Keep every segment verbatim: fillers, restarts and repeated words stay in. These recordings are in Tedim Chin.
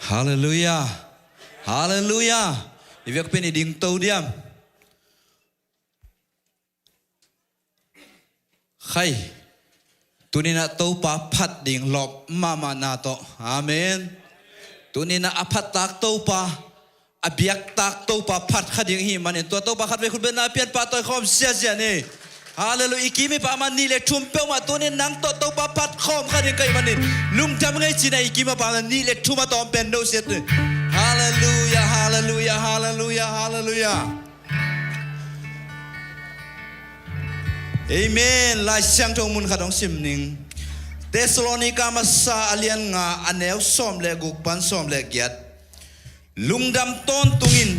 Halleluiah. Halleluiah. I vekpi-in i dingto diam? Khai. Tuni-in ah Topa phat ding lawp mahmah na tawh. Amen. Tuni-in ah a phattak Topa, a biaktak Topa phat kha ding i hih manin, tua Topa khatvei khutbetna pian pahtawi khawm ziahziah ni. Halleluiah. I kim i pam a nih le thum peuhmah tuni-in nang tawh Topa phat khawm kha ding ka hih manin, lungdam ngei ci-in ah i kim a pam a nih le thum a tawm pen no siat ni. Halleluiah, halleluiah, halleluiah, halleluiah. Amen. Lai Siangtho mun khat hong sim ning. Thessalonika masa a lian nga, a neu sawm le guk pan sawm le giat. Lungdam tawntung in,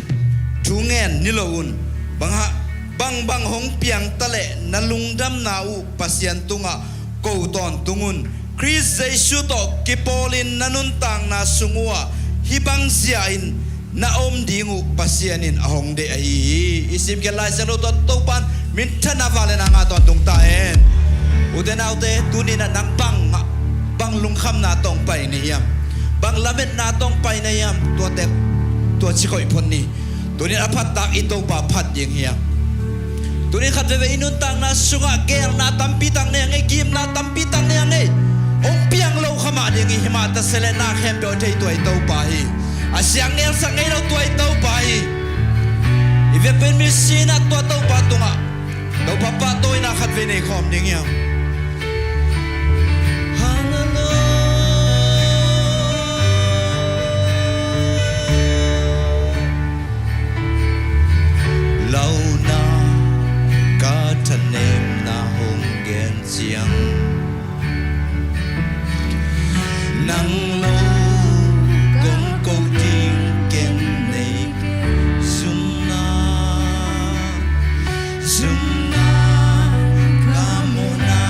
thu ngen ni lo un. Bang ha, bangbang hong piang ta leh na lungdamna uh Pasian tungah ko tawntung un. Khrist Jesu tawh kipawlin na nuntakna sung uhah hih bang zia-in na om ding uh Pasian in a hong deih ahi hi. I simkhiat Lai Siangtho tawh Topa'n minthanna vangliatna ngah tawntung ta hen. Ute naute, tuni-in ah nang bang, bang lungkhamna tawh hong pai na hiam? Bang lametna tawh hong pai na hiam? Tuate, tua ci koih phot ni. Tuni-in a phattak i Topa phat ding hi hang. Tuni-in khat veivei i nuntakna sungah geelna tampi tak nei hang ei, gimna tampi tak nei hang ei. Hong piang lo kha mah ding hi, hi mah ta se leh na khempeuh a thei tua i Topa hi. A siang ngelsak ngei lo tua i Topa hi. I vekpi-in mi si-in ah tua Topa tungah Topa pahtawina khatvei nei khawm ding hi hang. Hallelujah. Launa ka thanemna hong gen ciang, nang lo kong ko ding ken nei kei. Zumna, zumna ka muhna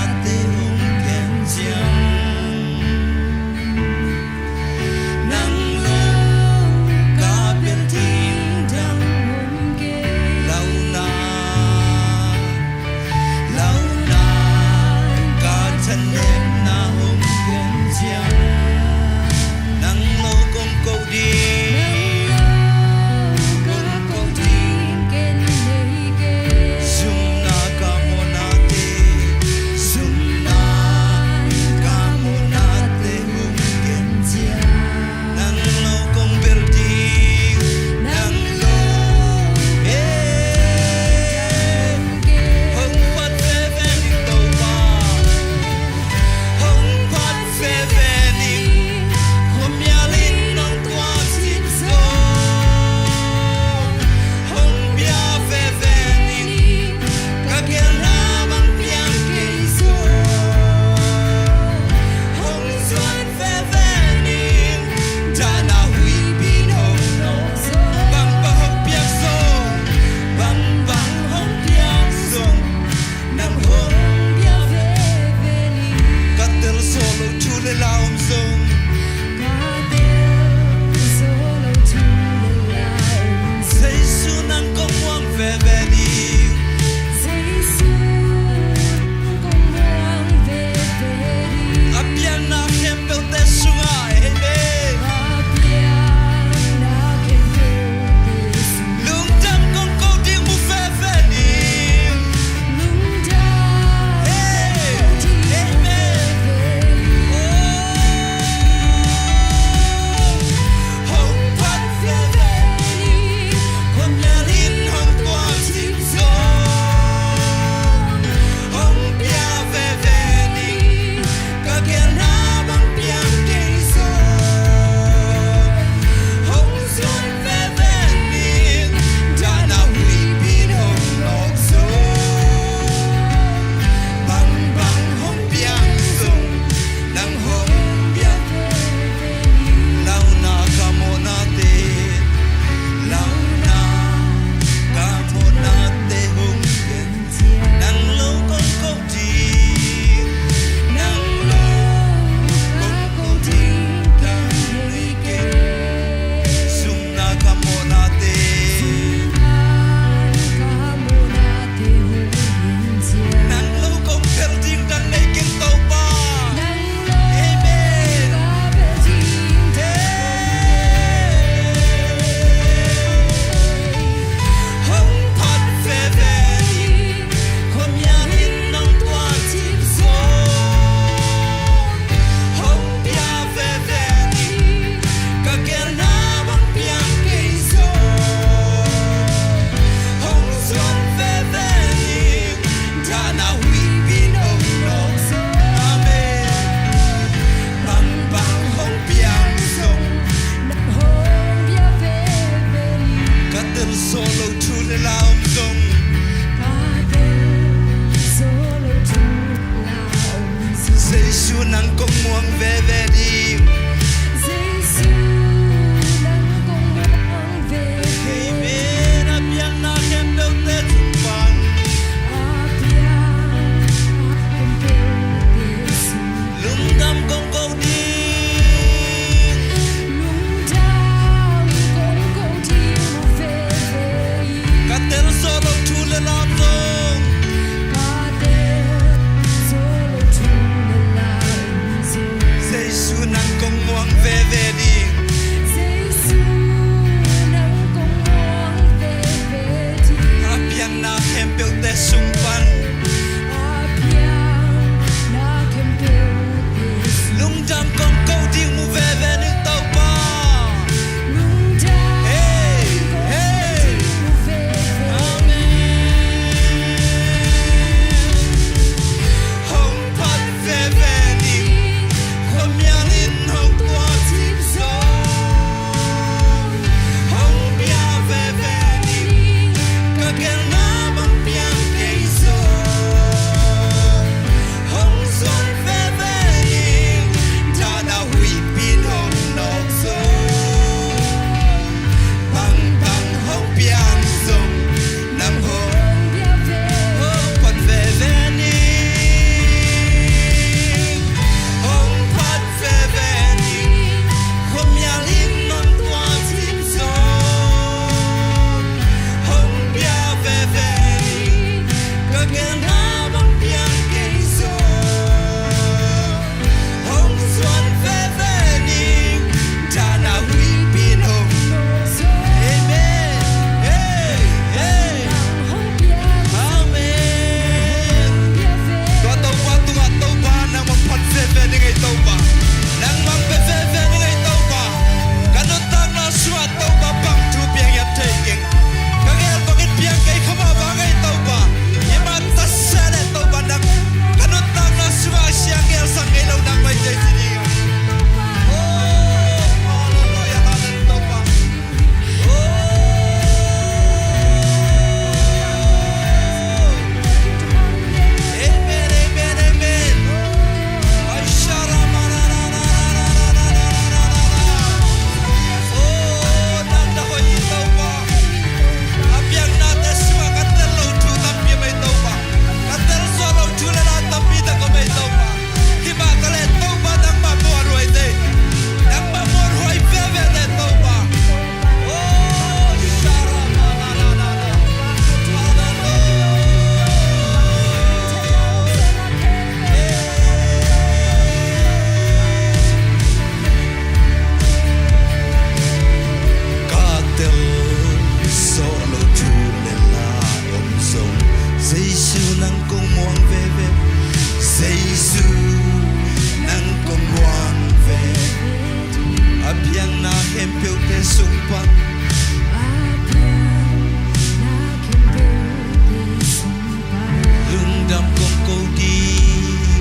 Lungdam kong ko ding,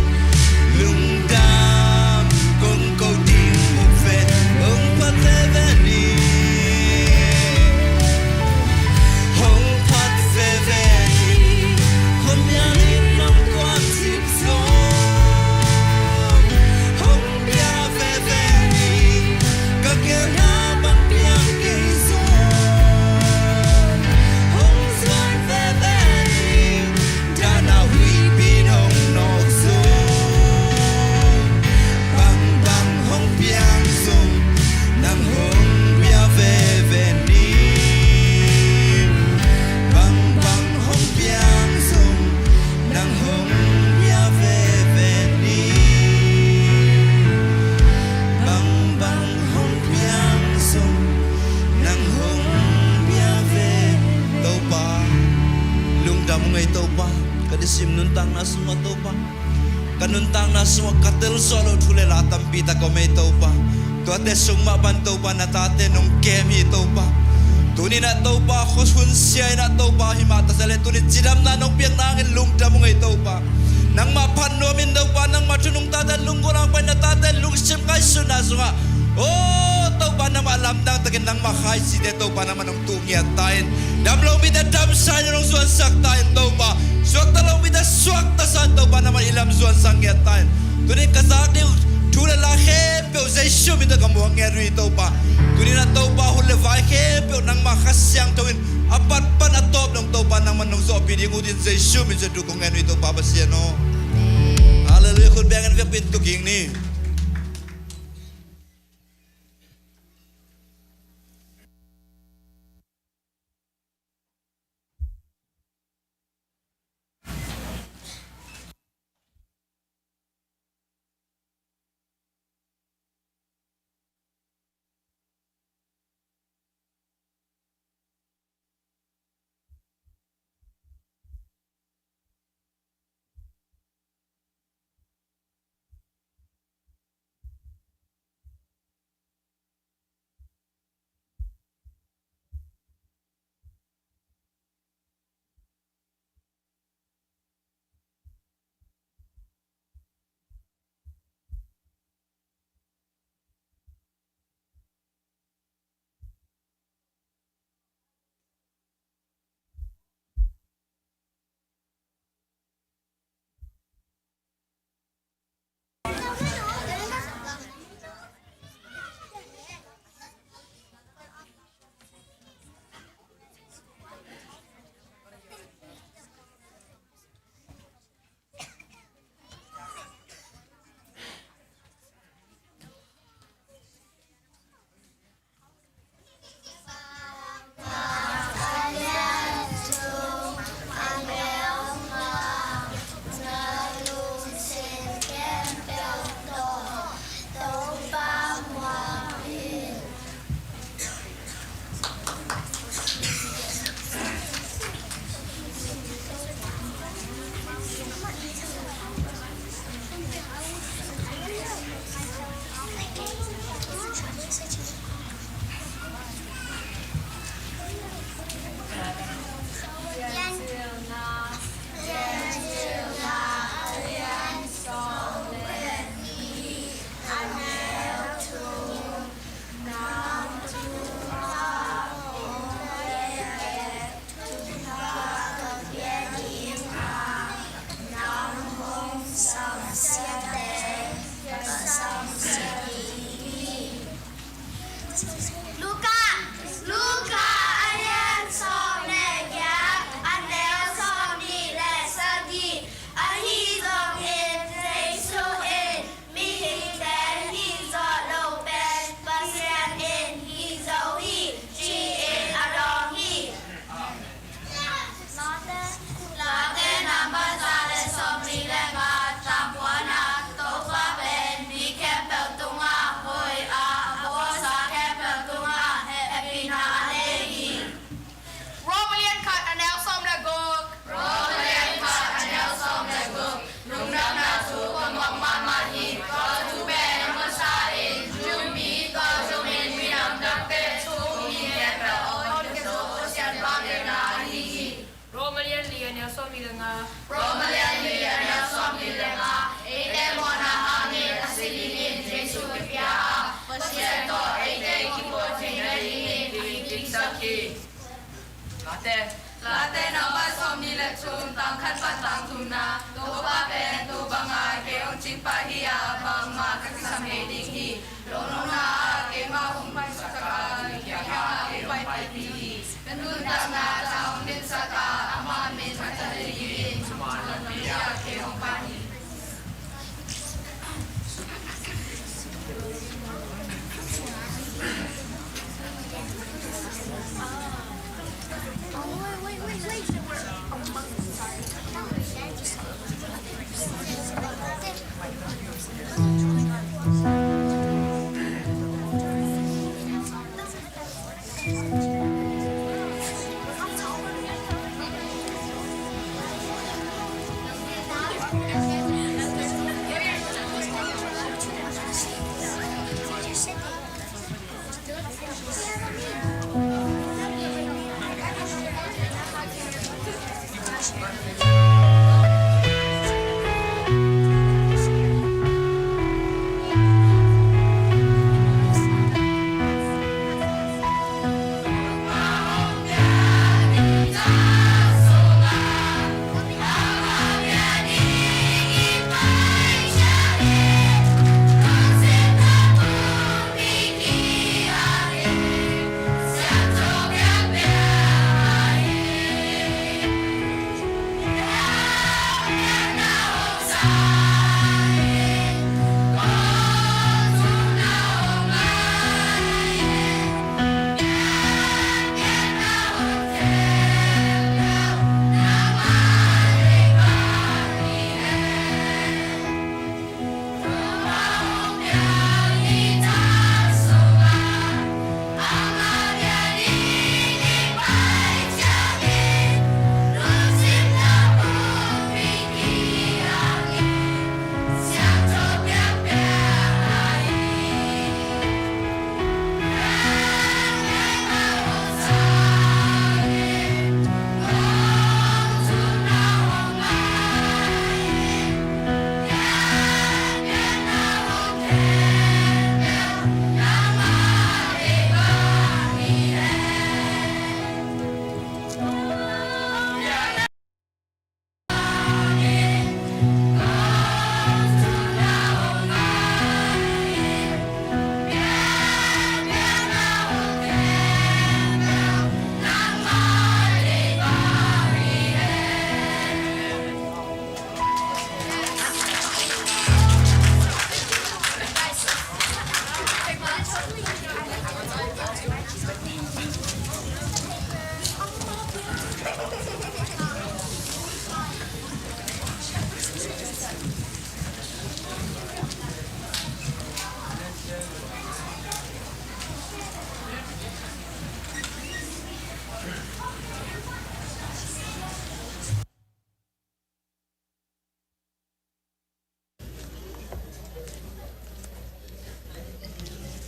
lungdam kong ko ding, hong phat veve ni, hong phat veve ni, hong pia ni nong kuan sip zong, hong pia veve ni, ka gelna bang piang kei zong, hong zuan veve ni, dan a huihpi nong nawk zong, bangbang hong piang zong, nang hong pia veve ni, bangbang hong piang zong, nang hong pia veve ni, bangbang hong piang zong, nang hong pia ve. Topa, lungdam ung ei Topa, ka nisim nuntakna sungah Topa, ka nuntakna sungah ka telsuah loh thu le la tampi tak om ei Topa. Tuate sung mah pan Topa na tate nong kem hi Topa. Tuni-in ah Topa, khuahun sia-in ah Topa, himah ta sa leh tuni cidamna nong piakna hangin lungdam ung ei Topa. Nangmah phat nuamin Topa, nangmah thu nungta tate lunggulh hong pai na tate lungsim ngaihsutna sungah, o Topa, nangmah lamdang takin nangmah khaicite Topa, nangmah nong tuh ngiat ta in, dam lo mite damsa in nong zuansak ta in Topa, suakta lo mite suakta sa in Topa, nangmah i lam zuansak ngiat ta in. Tuni-in ka zak ding thu le la khempeuh Jesu min tawh ka muang ngiat uh hi Topa. Tuni-in ah Topa, hun le vai khempeuh nangmah Kha Siangtho in a pat pan a tawp dong Topa, nangmah nong zawhpih ding uh ding Jesu min tawh thu kong ngen uh hi Topa Pasian aw. Halleluiah. Khut bengin vekpi in tu kik ni. Luka, Luka a lian sawm le giat, a neu sawmnih le sagih. Ahi zongin Jesu in, mihingte hih zawh loh pen Pasian in hih zo hi, ci-in a dawng hi. Late, Late number za le sawmli le nga, tangkuana Topa pen mi khempeuh tungah hoih a, a bawlsa khempeuh tungah Rom a lian li, a neu sawmnih le nga. Eite mawhna hangin a si dingin Jesu kipia a, Pasian tawh eite kiphual theihna dingin i kiksak hi. Late. Late nau a sawmnih le thum, tang khat pan tang thumna. Topa pen tuu banga kei hong cingpah hi a, bangmah ka kisam ngei ding hi. Lungnopna ah keimah hong paisaksak a, mihing kiangah kei hong paipih hi. Ka nuntakna tang hong dimsak a, amah min a tha dingin, amah lampi ah kei hong pan hi.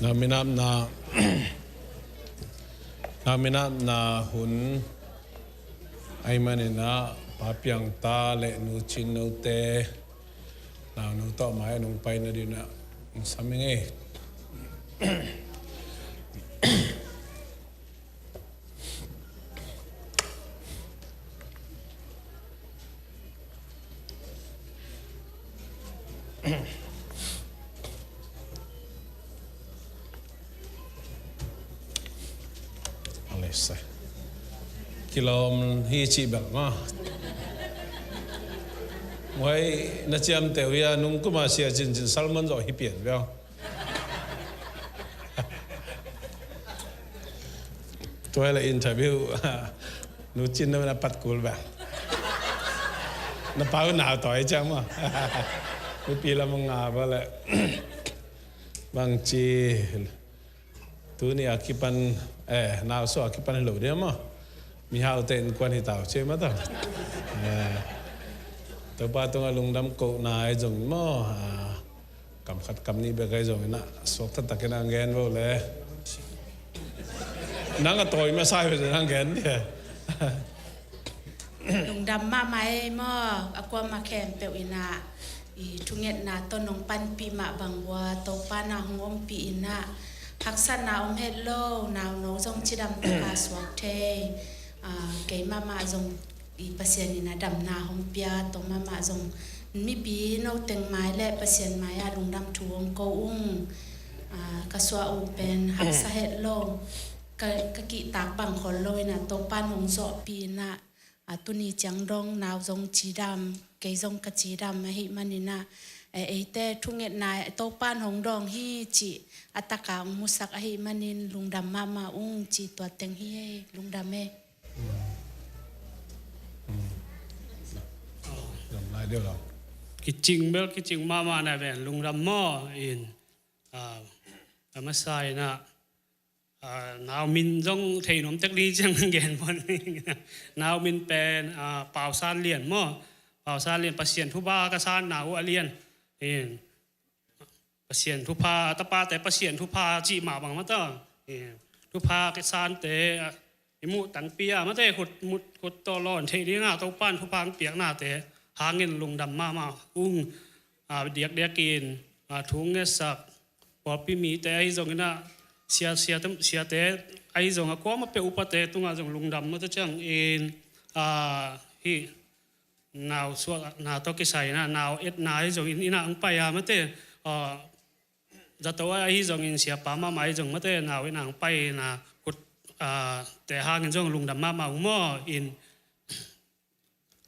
Na minamna, na minamna hun ahih manin ah Pa Piang ta le Nu Cin Note, naunu tawh mai nong paina ding ah hong sam ing ei. Kilawm hi cih bel maw. Huai na ciamteh uh hi a, nung kum a Sia Cin Cin sermon zawh hi pian bel. Tua leh interview Nu Cin na pat kul bel. Na pau nau tawi ciang maw. Mipi lam a ngah bel leh. Bangci tuni a kipan, eh, nausuah a kipan hi lo ding maw. Mihaute innkuan hi ta uh ci mah ta. Eh, Topa tungah lungdam kohna ahi zongin maw, ah, kam khat kam nih bek ahi zongin ah, suakta takin ah gen vo le. Nang a tawi masa hi ve, nang gen dia. Lungdam mahmah ei maw, a kuamah khempeuh in ah i thungetna tawh nong panpih mah bang uh a Topa na hong ompih in ah haksatna om het lo, nauno zong cidam taka suak thei. Ah, kei mahmah zong i Pasian in a damna hong pia, tua mahmah zong mipi no teng mai le Pasian mai ah lungdam thu hong ko ung. Ah, ka suah uh pen haksa het lo, ka, ka kihtak bang khol lo in ah Topa in hong zawhpih in ah, ah, tuni ciang dong nau zong cidam, kei zong ka cidam ahih manin ah, eh, eite thungetna Topa in hong dawng hi cih a taka hong musak ahih manin lungdam mahmah ung ci tua teng hi ei, lungdam ei. Kicing bel kicing mahmah na ven lungdam maw in, ah, a masa in ah, ah, nau min zong thei nuam tek ni ciang gen pon. Nau min pen, ah, Pau San Lian maw. Pau San Lian, Pasian thupha ka san nau a lian. In, Pasian thupha, tapate Pasian thupha cih mah bang mata. Eh, thupha kisante, ah, i muh tangpi a mate khut, mut, khut tawh lawn theih ding a Topan thupha hong piaknate hangin lungdam mahmah ung. Ah, diakdiakin, ah, thu ngetsak pawlpi mite ahi zongin ah sia, sia, siate ahi zong a kuamah peuh upate tungah zong lungdam mata ciangin, ah, hih nau suahna tawh kisai in ah nau etna ahi zongin inn ah hong pai a mate, ah, zato ahi zongin siapa mahmah ahi zong mate nau inn ah hong pai in ah kut, ah, te hangin zong lungdam mahmah ung maw in,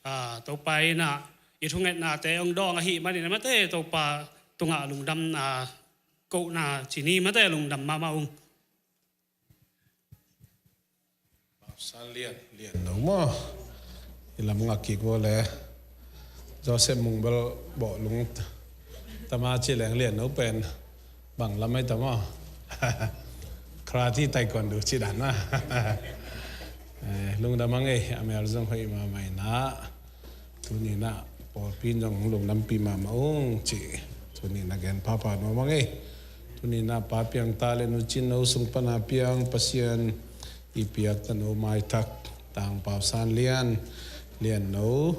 ah, Topa in ah i thungetnate hong dawng ahih manin ah mate Topa tungah lungdamna kohna ci ni mate lungdam mahmah ung. San Lian, Lian No maw. I lam ngak kik vo le. Joseph Mung bel bawh lung tama ci leng Lian No pen bang lam ai ta maw. Karate, taekwondo ci dan na. Eh, lungdam a ngei, a mel zong hoih mahmah in ah. Tuni in ah pawlpi in zong lungdampih mahmah ung ci. Tuni in ah gen phapha nuam a ngei. Tuni in ah Pa piang ta le Nu Cin No sung pan a piang Pasian i piak tanu maithak Tang Pau San Lian, Lian No,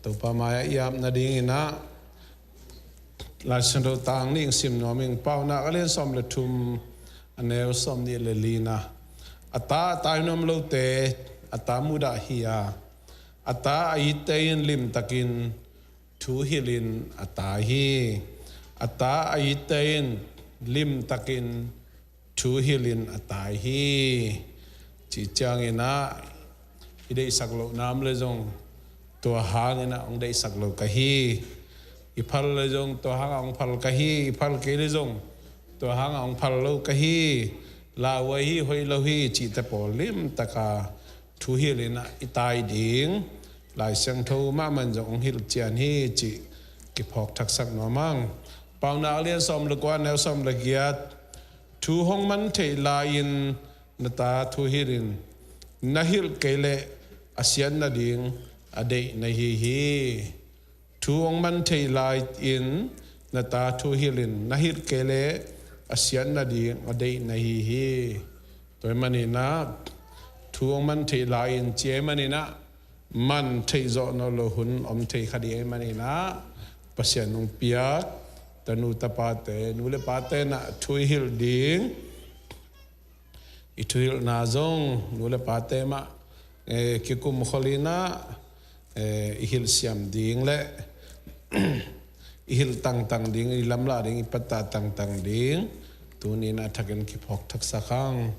Topa mai-ah i ap nadingin ah Lai Siangtho tang nih ing sim nuam ing. Paunak a lian sawm le thum, a neu sawm nih le lina. A ta a tai nuam lote a ta mudah hi a, a ta a itte in limtakin thu hilhin a tai hi. A ta a itte in limtakin thu hilhin a tai hi. Cih ciangin ah i deihsak loh nam le zong tua hangin ah hong deihsak lo ka hi. I phal le zong tua hangah hong phal ka hi. I phal kei le zong tua hangah hong phal lo ka hi. Lau ahi, hoih lo hi cihte pawl limtaka thu hilhin ah i tai ding Lai Siangtho mahmah in zong hong hilh cian hi cih kiphawk thaksak nuam ing. Paunak a lian sawm le kua, neu sawm le giat. Thu hong man theih lai-in na ta thu hilhin, na hilh kei leh a siat nading a deih na hi hi. Thu hong man theih lai-in na ta thu hilhin, na hilh kei leh a siat nading a deih na hi hi. Tua ahih manin ah thu hong man theih lai-in ci ahih manin ah man theih zawh nawn lo hun om thei kha ding ahih manin ah Pasian hong piak tanu tapate, nu le pate in ah thu i hilh ding, i thuhilhna zong nu le pate mah, eh, kikum khol in ah, eh, i hilhsiam ding le i hilh tangtang ding, i lamlah ding, i pattah tangtang ding tuni in ah thakin kiphawk thaksak hang.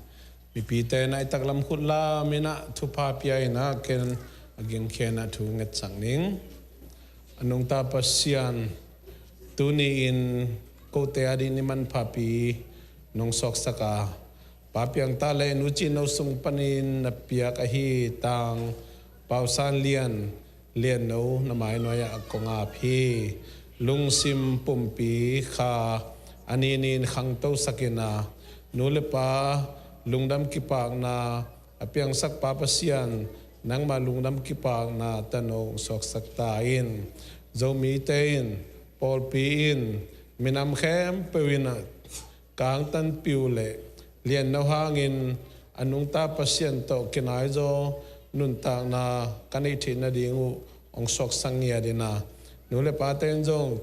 Mipite in ah i taklam khut lam in ah thupha pia in ah ken a gingkhia in ah thu ngetsak ning. A nungta Pasian, tuni-in kote a ding i manphapi nong suaksak a, Pa piangta le Nu Cin No sung panin na piak ahi Tang Pau San Lian, Lian No na mai nuai-ah kong ap hi. Lungsim pumpi kha a ni-in khangtosak in ah, nu le pa lungdam kipakna a piangsak Pa Pasian, nangmah lungdam kipakna tanu hong suaksak ta in. Zomite in, pawlpi in, minam khempeuh in ah ka hong tanpih uh leh Lian No hangin a nungta Pasian tawh kinaizaw nuntakna ka neih theih nading uh hong suaksak ngiat in a, nu le pate in zong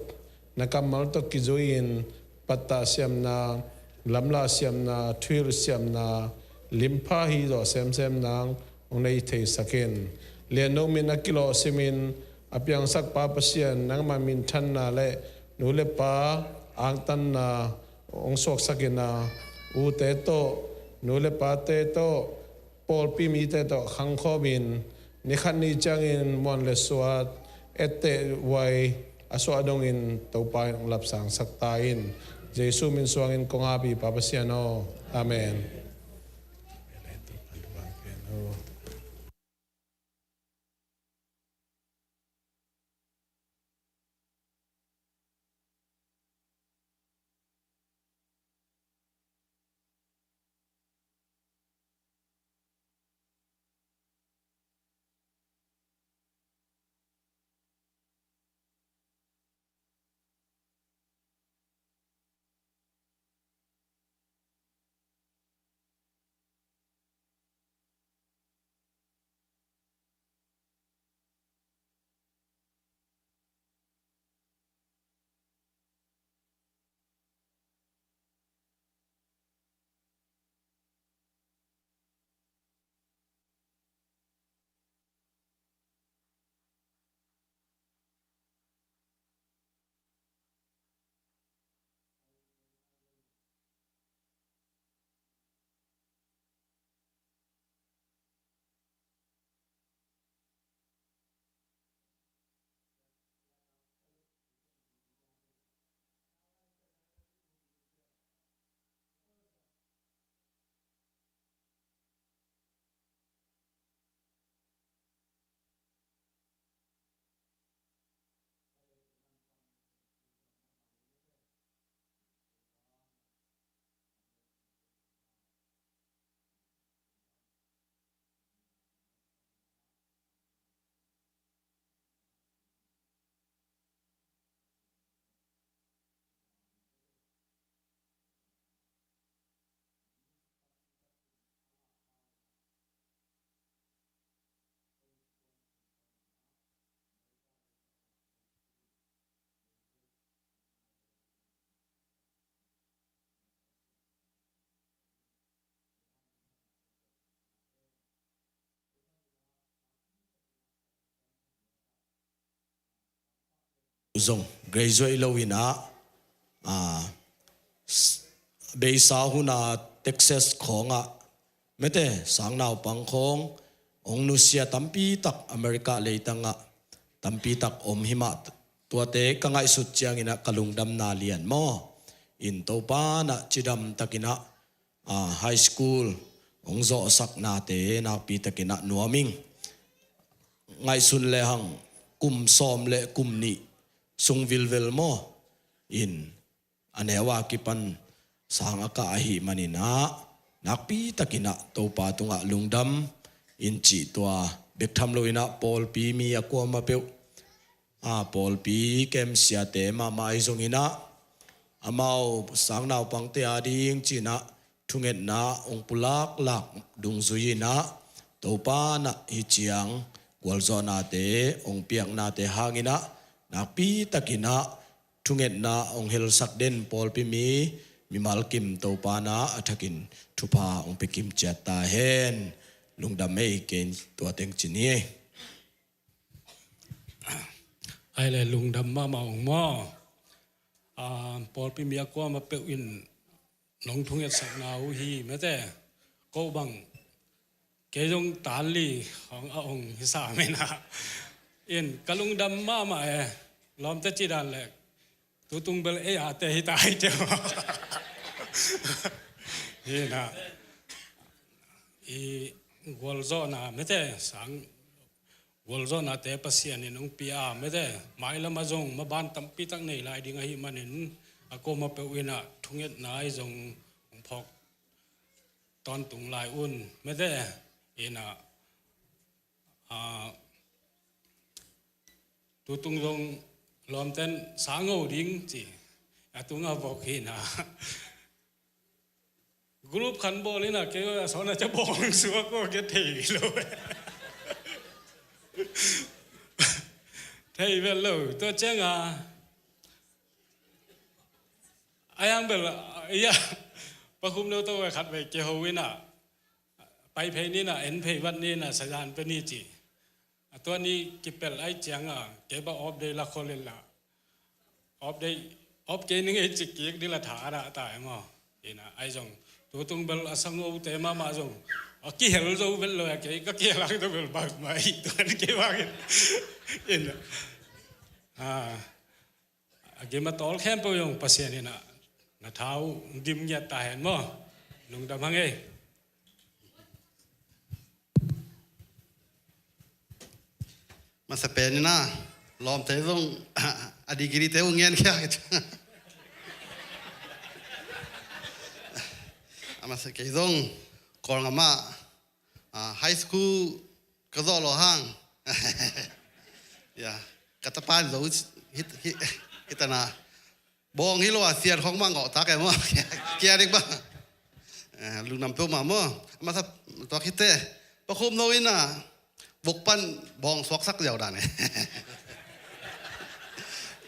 na kammal tawh kizui-in pattah siamna, lamlah siamna, thuhilh siamna, limpha hi zawh semsem nang hong nei theisak in. Lian no min a kilawh simin a piangsak Pa Pasian, nangmah minthanna le nu le pa angtanna hong suaksak in a, ute tawh, nu le pate tawh, pawlpi mite tawh khangkhawmin, ni khat ni ciangin muan le suat, etteh huai a suah dongin Topa in hong lapsangsak ta in. Jesu min suangin kong ap hi, Pa Pasian aw. Amen. Zong graduate lo in ah, ah, s-, beisa hun a Texas khawng ah, mete, sangnaupang khawng hong nusia tampi tak America leitang ah tampi tak om hi mah, tuate ka ngaihsut ciangin ah ka lungdamna lian maw. In Topa in ah cidam takin ah, ah, high school hong zawhsaknate nakpi takin ah nuam ing. Ngaihsun le hang kum sawm le kum nih sung vilvel maw. In a neu a kipan sang a kah ahih manin ah, nakpi takin ah Topa tungah lungdam in cih tua bek tham lo in ah pawlpi mi a kuamah peuh, a, pawlpi kemsiate mahmah ahi zongin ah, amau sangnaupangte a ding ci-in ah thungetna hong pulaklak dungzui in ah, Topa in ah hih ciang gualzawhnate hong piaknate hangin ah, nakpi takin ah thungetna hong helsak den pawlpi mi, mimal kim Topa in ah a thakin thupha hong pia kim ciat ta hen. Lungdam ei, ken tua teng ci ni ei. Ai le, lungdam mahmah ung maw. Ah, pawlpi mi a kuamah peuh in nong thungetsakna uh hi mete. Ko bang kei zong tan li hong a ong hi sa mena. In ka lungdam mahmah e. Lawmte ci dan le tutung bel ei ate hi ta hi teu. Hi na. I gualzawhna mete sang gualzawhnate Pasian in hong pia a mete, mailam ah zong maban tampi tak nei lai ding ahih manin a kuamah peuh in ah thungetna i zong hong phawk tawntung lai un mete. In ah, ah, tutung zong lawmten sang o ding ci a tungah vok hi na. Group khan bawl in ah kei a sawn a ca bawng suak aw, kei thei lo. Thei vet lo, tua ciang a, a yang bel, ia, pakhum lo to khat vei ke ho ina, pai phei ni na, en phei vat ni na, sayan pe ni ci. A tua ni kipel ai ciang a, ke ba off day la khol in la. Off day, off kei ni ngei ci kik di la tha da ta e maw. Ina, ai zong, tu tung bel a sang o te mama zong. A kihel zo bel lo ya kei, ka kihel ang to bel bak mai, tuan kei bak in. Ina. A, a gim a tol khempeuh zong Pasian ina. Na thau, dim ngiat ta hen maw. Lungdam hang ei. Masa pen ina, lawmte zong, a degree te uh ngen khia. A masa kei zong, Kawlngam ah, a, high school ka zawh lo hang. Ya, ka tapa in zo hit, hit, hit ana. Bawng hi lo a sian khawng mah ngawh tak e maw? Kia ding bang. Eh, lungdam peuhmah maw? A masa tua khit teh, pakhum no in a, vok pan bawng suaksak ziau dan e.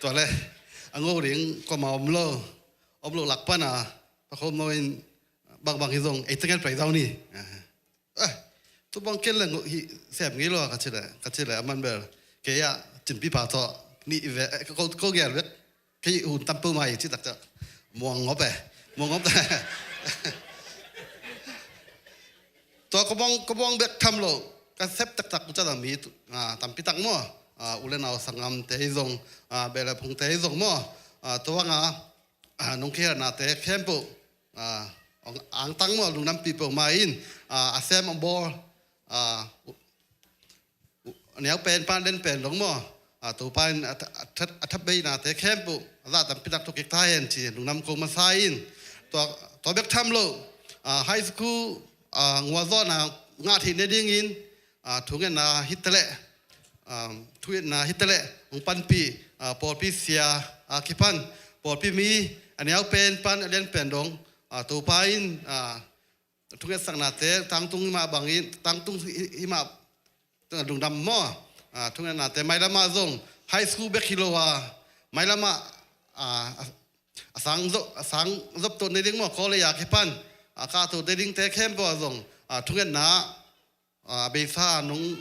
Tua le, a ngo ding kuamah om lo, om lo lak pan a, pakhum no in bangbang hi zong, ei tengel pai zau ni. Eh. Eh, tu bang ken le hi sem ngei lo a ka ci le, ka ci le, a man bel. Kei a, cinpi pa tawh, ni ve, eh, ko, ko gel vek. Kei hun tam peuh mai ci taktak. Muang ngop eh. Muang ngop. Tua ko bang, ko bang bek tham lo. Ka sep taktak ku ca dang mi tu, ah, tampi tak maw. Ah, u le nau sanggamte hi zong, ah, beh le phungte hi zong maw. Ah, tua nga, ah, nong khialhnate khempeuh, ah, ong angtang maw, lungdampi peuhmah in, ah, a sem a bawl, ah, u-, u-, a neu pen pan den pen dong maw, ah, Topa in a tha-, a that, a thabehnate khempeuh a zah tampi tak thuk kik ta hen ci, lungdam ko masa in. Tua, tua bek tham lo, ah, high school, ah, nguazawhna ngah theih nadingin, ah, thungetna hi ta leh, ah, thungetna hi ta leh, hong panpih, ah, pawlpi sia, ah, kipan, pawlpi mi, a neu pen pan, a lian pen dong, ah, Topa in, ah, thungetsaknate, tangtung hi mah bangin, tangtung hi, hi mah, lungdam maw, ah, thungetnate, mailam ah zong, high school bek hi lo a, mailam ah, ah, a sang zop, a sang zop to nading maw, college a kipan, ah, kah to nadingte khempeuh ah zong, ah, thungetna, ah, beisa nong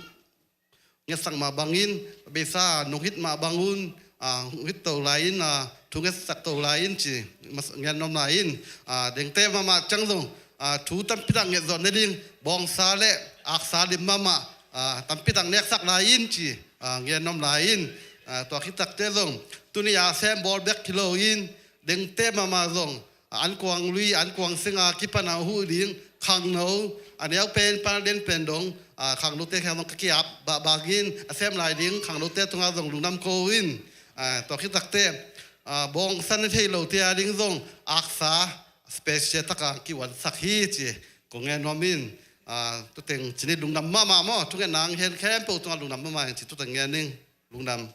ngetsak mah bangin, beisa nong hit mah bangun, ah, hong hit to lai in, ah, thungetsak to lai in ci, mas-, ngen nuam lai in, ah, dengte mahmah ciang zong, ah, thu tampi tak nget zawh nading, bawngsa le aksa lim mahmah, ah, tampi tak neksak lai in ci, ah, ngen nuam lai in, ah, tua khit takte zong, tuni a sem bawl bek hi lo in, dengte mahmah zong, ankuang lui, ankuang sing a kipan a huh ding, khangno, a neu pen pan a lian pen dong, ah, khangnote khang dong ka ki-ap, bah, bangin, a sem lai ding, khangnote tungah zong lungdam ko in, ah, tua khit takte, ah, bawngsa na thei lote a ding zong, aksa, special tak a kiuansak hi ci, ko ngen nuam in, ah, tu teng ci ni lungdam mahmah maw, thungetna hong hen khempeuh tungah lungdam mahmah in ci tu teng ngen ning. Lungdam.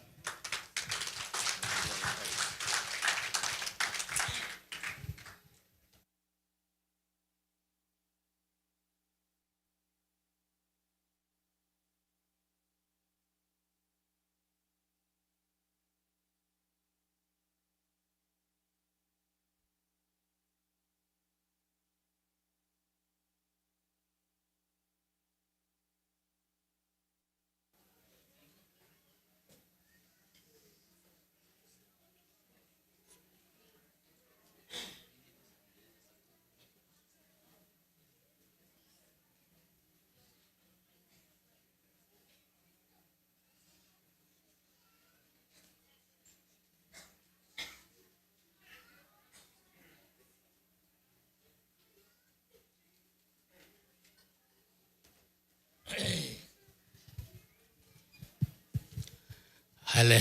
Hale.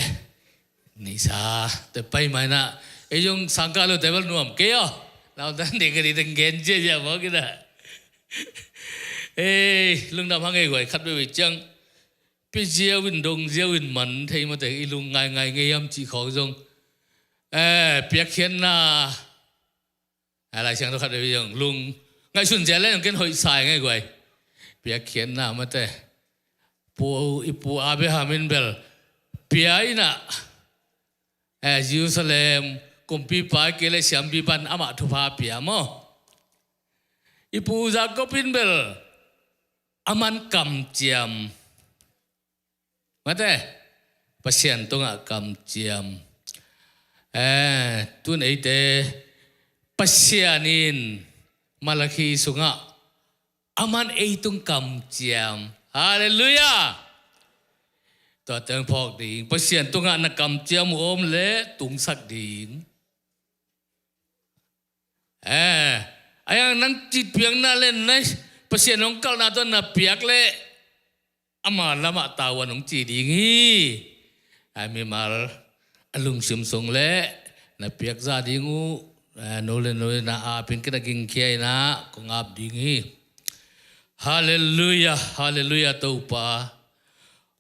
Nisa te pai mai na. Ei zong sangkah lo te bel nuam kei aw. Lau tan ding ka ding teng gen cia cia maw kei na. Ei, lungdam hang ei guai khat veve ciang. Pi ziau in dong ziau in man thei mate i lung ngai ngai ngei hiam cih khawng zong. Eh, piakkhiatna. A Lai Siangtho khat veve zong lung ngaihsun zel le zong ken hoih sa ing ei guai. Piakkhiatna mate. Pu, i pu Abraham in bel pia in ah, eh, Jerusalem kumpipa kei le siampipa in amah thupha pia maw. I pu Jacob in bel aman kamciam. Mate, Pasian tungah kamciam. Eh, tun eite Pasian in Malakhi sungah aman ei tung kamciam. Halleluiah. Tua teng phawk ding, Pasian tungah na kamciam uh om le tungsak ding. Eh, a yang nang citpiakna le na Pasian hong kalhna tawh na piak le ama lamah tavuan hong ci ding hi. A mimal a lungsim sung le na piakza ding uh, eh, no le no le na apin kina gingkhia in ah kong ap ding hi. Halleluiah, halleluiah. Topa,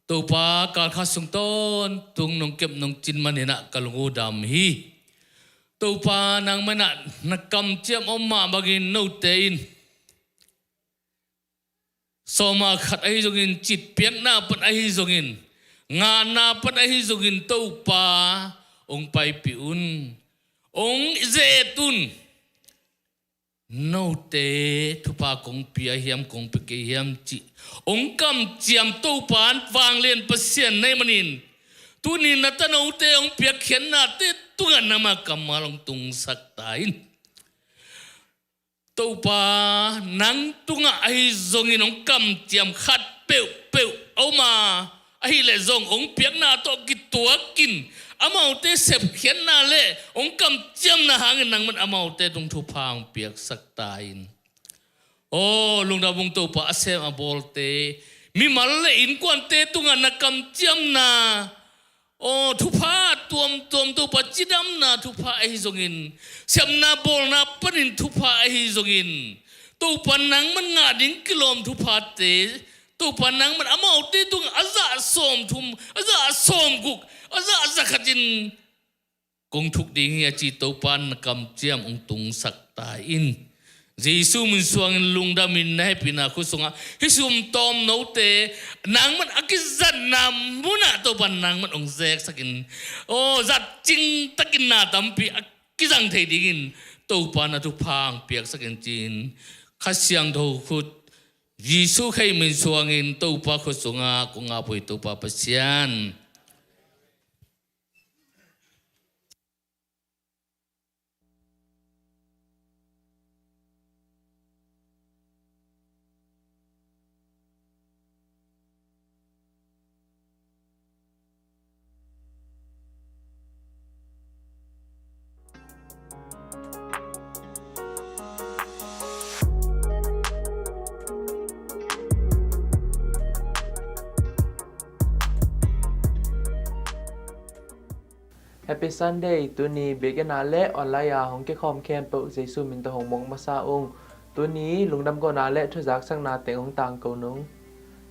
Topa, kalkhat sung tawntung nong kep nong cin manin ah ka lung uh dam hi. Topa, nangmah in ah na kamciam om mah bangin note in sawma khat ahi zongin, citpiakna pan ahi zongin, ngahna pan ahi zongin, Topa, hong paipih un, hong zet un. Note thupha kong pia hiam, kong pia kei hiam cih hong kamciam Topa in vanglian Pasian na hih manin, tuni na tanote hong piakkhiatnate tungah nangmah kammal hong tungsak ta in. Topa, nang tungah ahi zongin hong kamciam khat peuhpeuh a om a, ahih leh zong hong piakna tawh kituakin amaute sepkhiatna le hong kamciamna hangin nangman amaute tung thupha hong piaksak ta in. Aw, lungdam ung Topa, a sem a bawlte, mimal le innkuante tungah na kamciamna, aw, thupha tuamtuam, Topa, cidamna thupha ahi zongin, sepna bawlna panin thupha ahi zongin, Topa, nangman ngah ding kilawm thuphate, Topa, nangman amaute tungah a zah sawmthum, a zah sawmguk, a zah zakhatin kong thuk ding hi a ci Topa in na kamciam hong tungsak ta in. Jesu min suangin lungdamin na hehpihna khut sungah hih sum tawm note nangman a kizatna munah Topa in nangman hong zeksakin, aw, zat cingtakin na tampi a kizang thei dingin Topa in na thupha hong piaksakin ci-in Kha Siangtho khut Jesu Khrih min suangin Topa khut sungah kong ap uh hi Topa Pasian. Happy Sunday. Tuni biakinn ah le online ah hong kikhawm khempeuh Jesu min tawh hong muang masa ung. Tuni lungdam kohna le thuzaksakna teng hong tangko nung.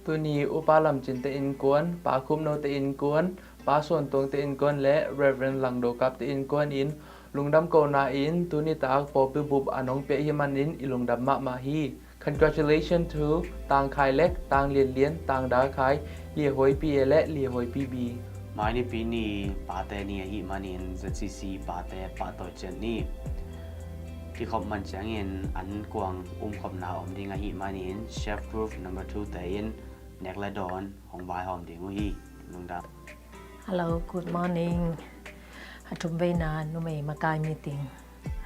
Tuni Upa Lam Cin te innkuan, Pa Khup No te innkuan, Pa Suan Tuang te innkuan le Reverend Lang Do Kap te innkuan in lungdam kohna in tuni tak pawlpi bup an hong pia hi manin i lungdam mahmah hi. Congratulations to Tang Khai Lek, Tang Lian Lian, Tang Da Khai, Lia Huai Pi A le Lia Huai Pi B. Mai Nipi ni Pate ni ahih manin Z C C Pate pahtawi ciat ni. Kikhop man ciangin an kuang umkhopna om ding ahih manin Chef Proof number two te in nek le dawn hong vaihawm ding uh hi. Lungdam. Hello, good morning. A thumveina numei makai meeting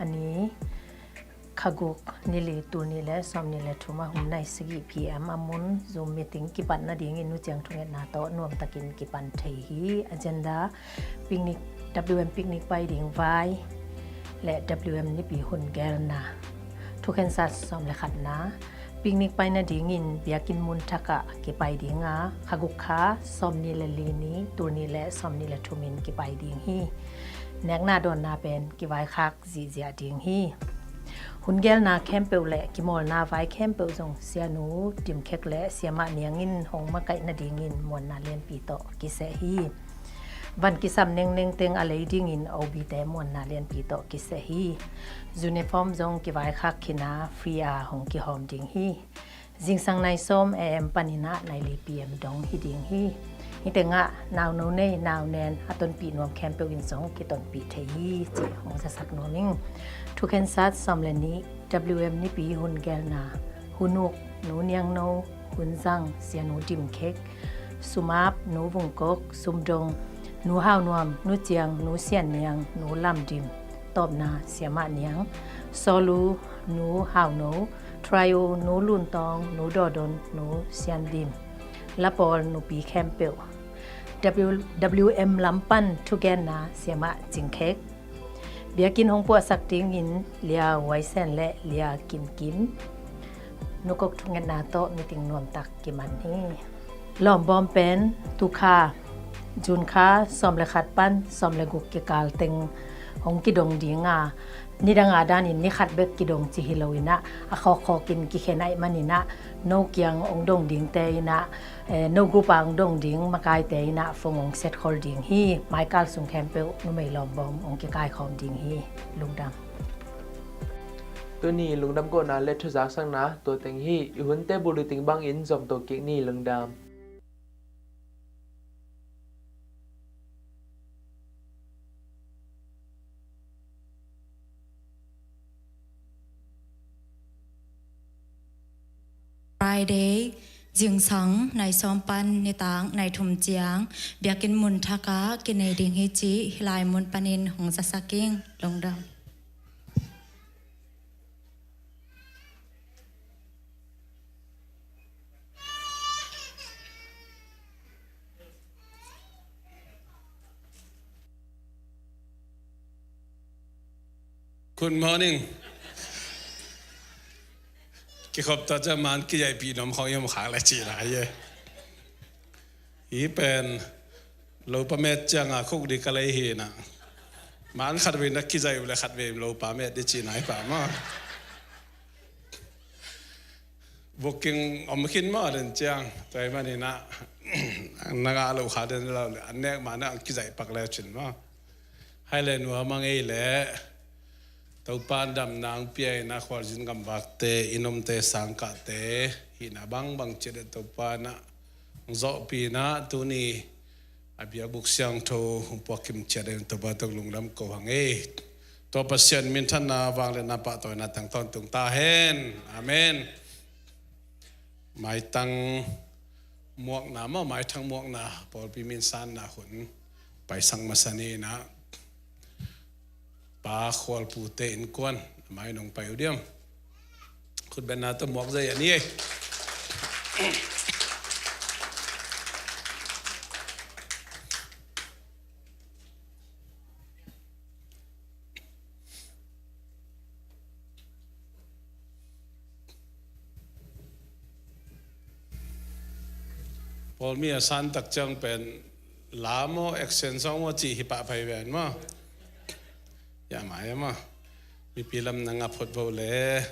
a ni. Kha guk, ni li, tul nih le sawmnih le thum a hun nai sagih P M a mun Zoom meeting kipan nadingin nuciang thungetna tawh nuamtakin kipan thei hi. Agenda, picnic, W M picnic pai ding vai le W M nipi hun gelna. Thukhensat sawm le khatna, picnic pai nadingin biakinn mun thakah kipai dinga, kha guk kha sawmnih le li ni, tul nih le sawmnih le thum in kipai ding hi. Nekna dawnna pen kivaikhak zihziah ding hi. Hun gelna khempeuh le kimawlna vai khempeuh zong Sianu Tim Khek le Siamah Niang in hong makaih nadingin muanna lianpi tawh kiseh hi. Van kisam nengneng teng a lei dingin O B te muanna lianpi tawh kiseh hi. Uniform zong kivaikhak khin a free a hong kihawm ding hi. Zingsang nai sawm A M panin ah nai li P M dong hi ding hi. Hih tengah nauno nei, naunen a tonpih nuam khempeuh in zong kitonpih thei hi cih hong zasak nuam ing. Thukhensat sawm le nih, W M Nipi hun gelna, hun uk, Nu Niangno, hun zang, Sianu Dim Khek, sumap, Nu Vung Kok, sumdong, Nu Hau Nuam, Nu Ciang, Nu Sian Niang, Nu Lam Dim, tawpna, Siamah Niang, sawlu, Nu Hau No, trio, Nu Lun Tawng, Nu Daw Don, Nu Sian Dim, lapawl nupi khempeuh. W-, W M lam pan thugenna, Siamah Cing Khek. Biakinn hong puahsak dingin Lia Wai Sen le Lia Kim Kim, Nu Kok thungetna tawh meeting nuamtak kiman hi. Lawmbawm pen tu kha, June kha sawm le khat pan sawm le guk kikal teng hong kidong ding a, nidang a danin ni khat bek kidong ci hi lo in ah, a khawkkhawk in kikhen ahih manin ah, no kiang hong dong dingte in ah, eh, no group a hong dong ding makaite in ah phone hong set khol ding hi. Maikal sung khempeuh numei lawmbawm hong kikaikhawm ding hi. Lungdam. Tuni lungdam kohna le thuzaksakna tua teng hi. I hunte bul ding bangin zom to kik ni. Lungdam. Friday, zingsang nai sawm pan nitak nai thum ciang, biakinn mun thakah kinei ding hi cih hih lai mun panin hong zasak ing. Lungdam. Good morning. Kikhop ta ca man kizaihpih nuam khawng i om khak le cihna hi e. Hih pen lopa met cianga khuk ding ka lei hi na. Man khatvei na kizaih uh le khatvei lopa met ding cihna hi pah maw. Booking om khin maw den ciang. Tua ahih manin ah na ngah loh kha den lo le an nek ma na kizaih pak le cin maw. Hai le nuam a ngei le Topa in damna hong pia in ah khualzin gamvakte, i nomte, sangkahte hihna bangbang ciat in Topa in ah hong zawhpih in ah tuni a biakbuk siangtho hong puak kim ciat in Topa tawh lungdam ko hang e. Tua Pasian minthanna, vangliatna, pahtawina tang tawntung ta hen. Amen. Maitang muakna maw, maithang muakna, pawlpi mi in sanna hun paisak masa ni in ah, Pa Khualpute innkuan, amah in hong pai uh diam. Khutbetna tawh muak zai a ni ei. Pawl mi a san tak ciang pen la maw, action song maw cih hi pah phei ven maw. Ya ma, ya ma. Mipi lam na ngap phot vo le.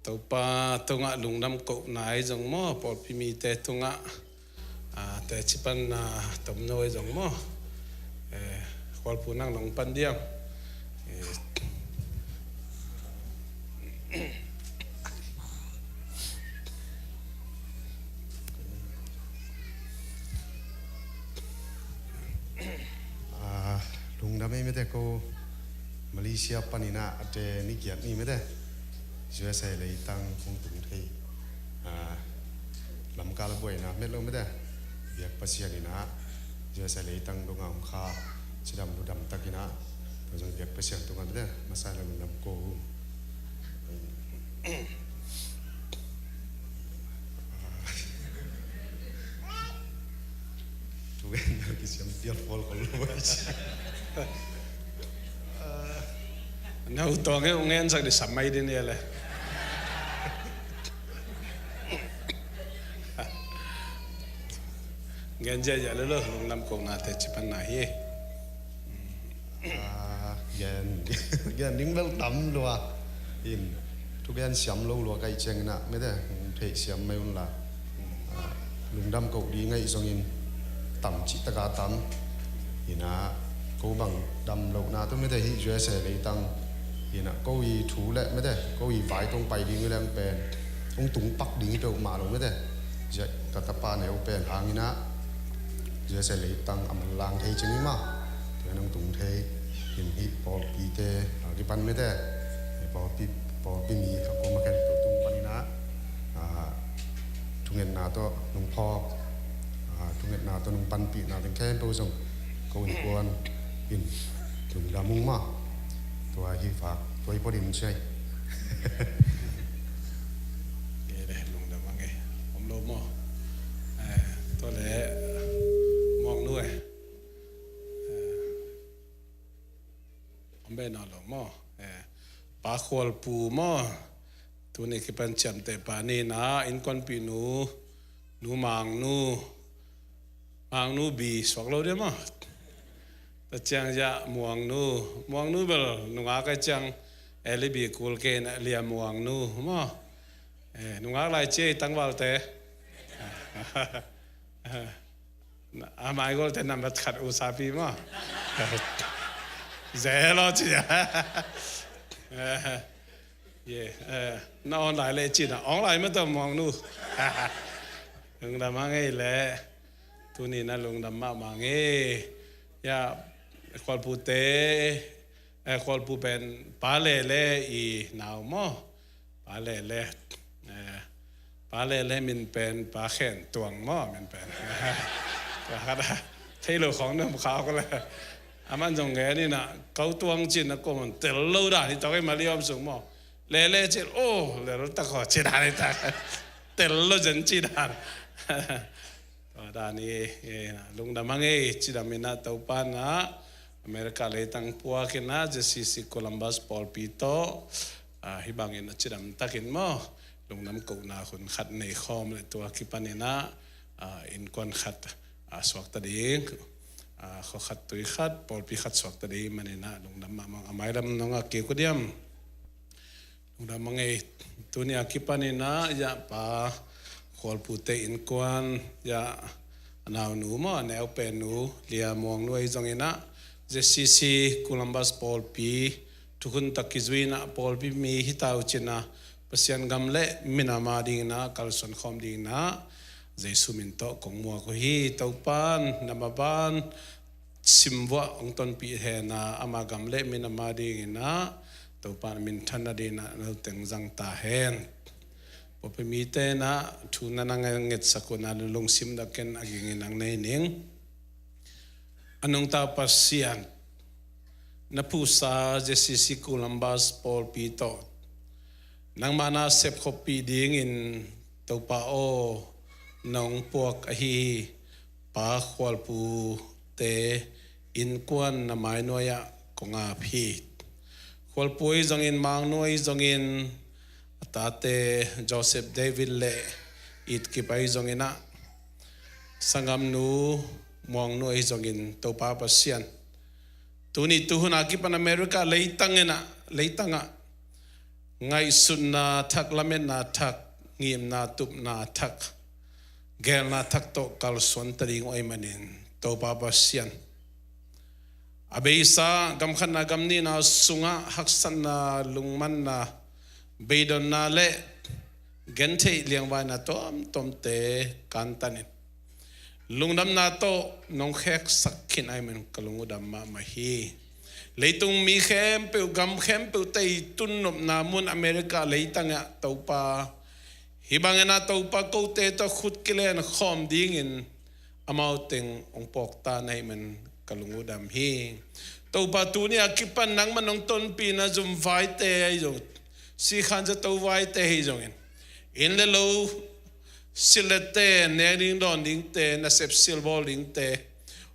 Topa tungah lungdam kohna hi zong maw, pawlpi mite tungah, ah, teci panna tomno hi zong maw. Eh, Khualpu nang nong pan diam. Eh. Ah, lungdam ei mete ko Malaysia panin ah a te ni giat ni mete. U S A leitang hong tung thei. Ah, lamkal a buaina met lo mete. Biak Pasian in ah U S A leitang dong a hong kha cidam ludam takin ah. Tua zong biak Pasian tungah mete. Masa lo lungdam ko. Thugen kisiam pial pawl ko lo. Na u tawng e, u ngen sak di sam mai din e le. Ngen zia zia le lo, lungdam kohna teci panna hi. Ah, gen, gen ding bel tam lua. In, thugen siam lo lua kai ciangin ah, mete, hong theih siam mai un la. Ah, lungdam koh ding ahi zongin, tam cih taka tam. In ah, ko bang dam lohna tawh mete hih U S A leitang. In ah, ko i thu le mete, ko i vai tawh hong pai ding hi leng pen. Hong tung pak ding hi peuhmah lo mete. Ziah ka tapa neu pen hangin ah. Jesu leitang a manlang thei cing hi mah. Tua nang tung thei in hih pawlpite a kipan mite, pawlpi, pawlpi mi a koma khen tua tung panin ah, ah, thungetna tawh nong phawk, ah, thungetna tawh nong panpihna teng khempeuh zong ko innkuan in lungdam ung mah. Tua hi vak, tua hi pawlin ciai. Lungdam a ngei om lo maw? Eh, tua le Muang nu eh. Eh, om be na lo maw? Eh, Pa Khualpu maw? Tuni kipan ciamteh pa ni na innkuanpih nu, nu Mang nu, Mang nu bi suak lo dia maw? Tua ciang ya Muang nu, Muang nu bel nungak ai ciang eli bi kul ke na lia Muang nu maw? Eh, nungak lai ci ei tangvalte. A mai golte nambat khat usapi maw? Zelo ci a. Ye, eh, na online le ci na online ma ta Muang nu. Lungdam a ngei le. Tuni na lungdam mahmah ngei. Ya, Khualpute, eh, Khualpu pen Pa Lele i nau maw? Pa Lele, eh, Pa Lele min pen Pa Khen Tuang maw min pen? Ka khat a thei lo khong nam khau ko le. Aman zong nge ni na kau tuang cin na ko man tel lo dan hi tawk i mali om sung maw? Lele cin, oh, lel tak ho cin dan hi tak. Tel lo zen cin dan. Tua dan i, eh, lungdam a ngei, cidam in ah Topa in ah America leitang puak in ah Z C C Columbus pawlpi tawh, ah, hih bangin a cidam takin maw, lungdam kohna hun khat nei khawm le tua kipan in ah, ah, innkuan khat, ah, suakta ding, ah, khua khat tui khat, pawlpi khat suakta ding man in ah lungdam mahmah a mailam nong a kik uh diam. Lungdam a ngei. Tuni a kipan in ah, ya Pa Khualpute innkuan, ya a naunu maw, a neu pen nu, Lia Muang nu ahi zongin ah, Z C C Columbus pawlpi, thukhun tak kizui in ah, pawlpi mi hi ta uh cin ah, Pasian gam le minam a ding in ah, kalsuan khawm ding in ah, Jesu min tawh kong muak uh hi. Topa in, na maban, simvuah hong tonpih hen a, ama gam le minam a ding in ah, Topa in minthanna ding in ah, no teng zang ta hen. Pawlpi mite in ah, thu na na ngetsak un ah, lungsim dak in a ging in ang nei ning. A nungta Pasian, na phusa Z C C Columbus pawlpi tawh, nangmah na sepkhoppih dingin Topa aw, nong puak ahi Pa Khualpute innkuan na mainuai ah kong ap hi. Khualpu ahi zongin, Mangnu ahi zongin, a tate Joseph David le Itkip ahi zongin ah, sanggamnu Muangnu ahi zongin, Topa Pasian, tuni tuhun a kipan America leitang in ah, leitang ah ngaihsutna thak, lametna thak, ngimna tupna thak, gelna thak tawh kalsuan ta ding uh ahih manin, Topa Pasian, a beisa gam khatna gam nihna sungah haksatna, lungmanna, beidonna le gentheih liangvaina tuamtuamte kantanin, lungdamna tawh nong kheksak khin ahih manin ka lung uh dam mahmah hi. Leitung mi khempeuh, gam khempeuhte i tunnopna mun America leitang ah Topa, hih bangin ah Topa kote tawh khut kilen khawm dingin amau teng hong pawkta na hih man ka lung uh dam hi. Topa, tuni a kipan nangman hong tonpihna zum vaite ahi zong, sikhan zato vaite ahi zongin, inn le lo silh le ten, nek ding dawn dingte, nasep silh bawl dingte,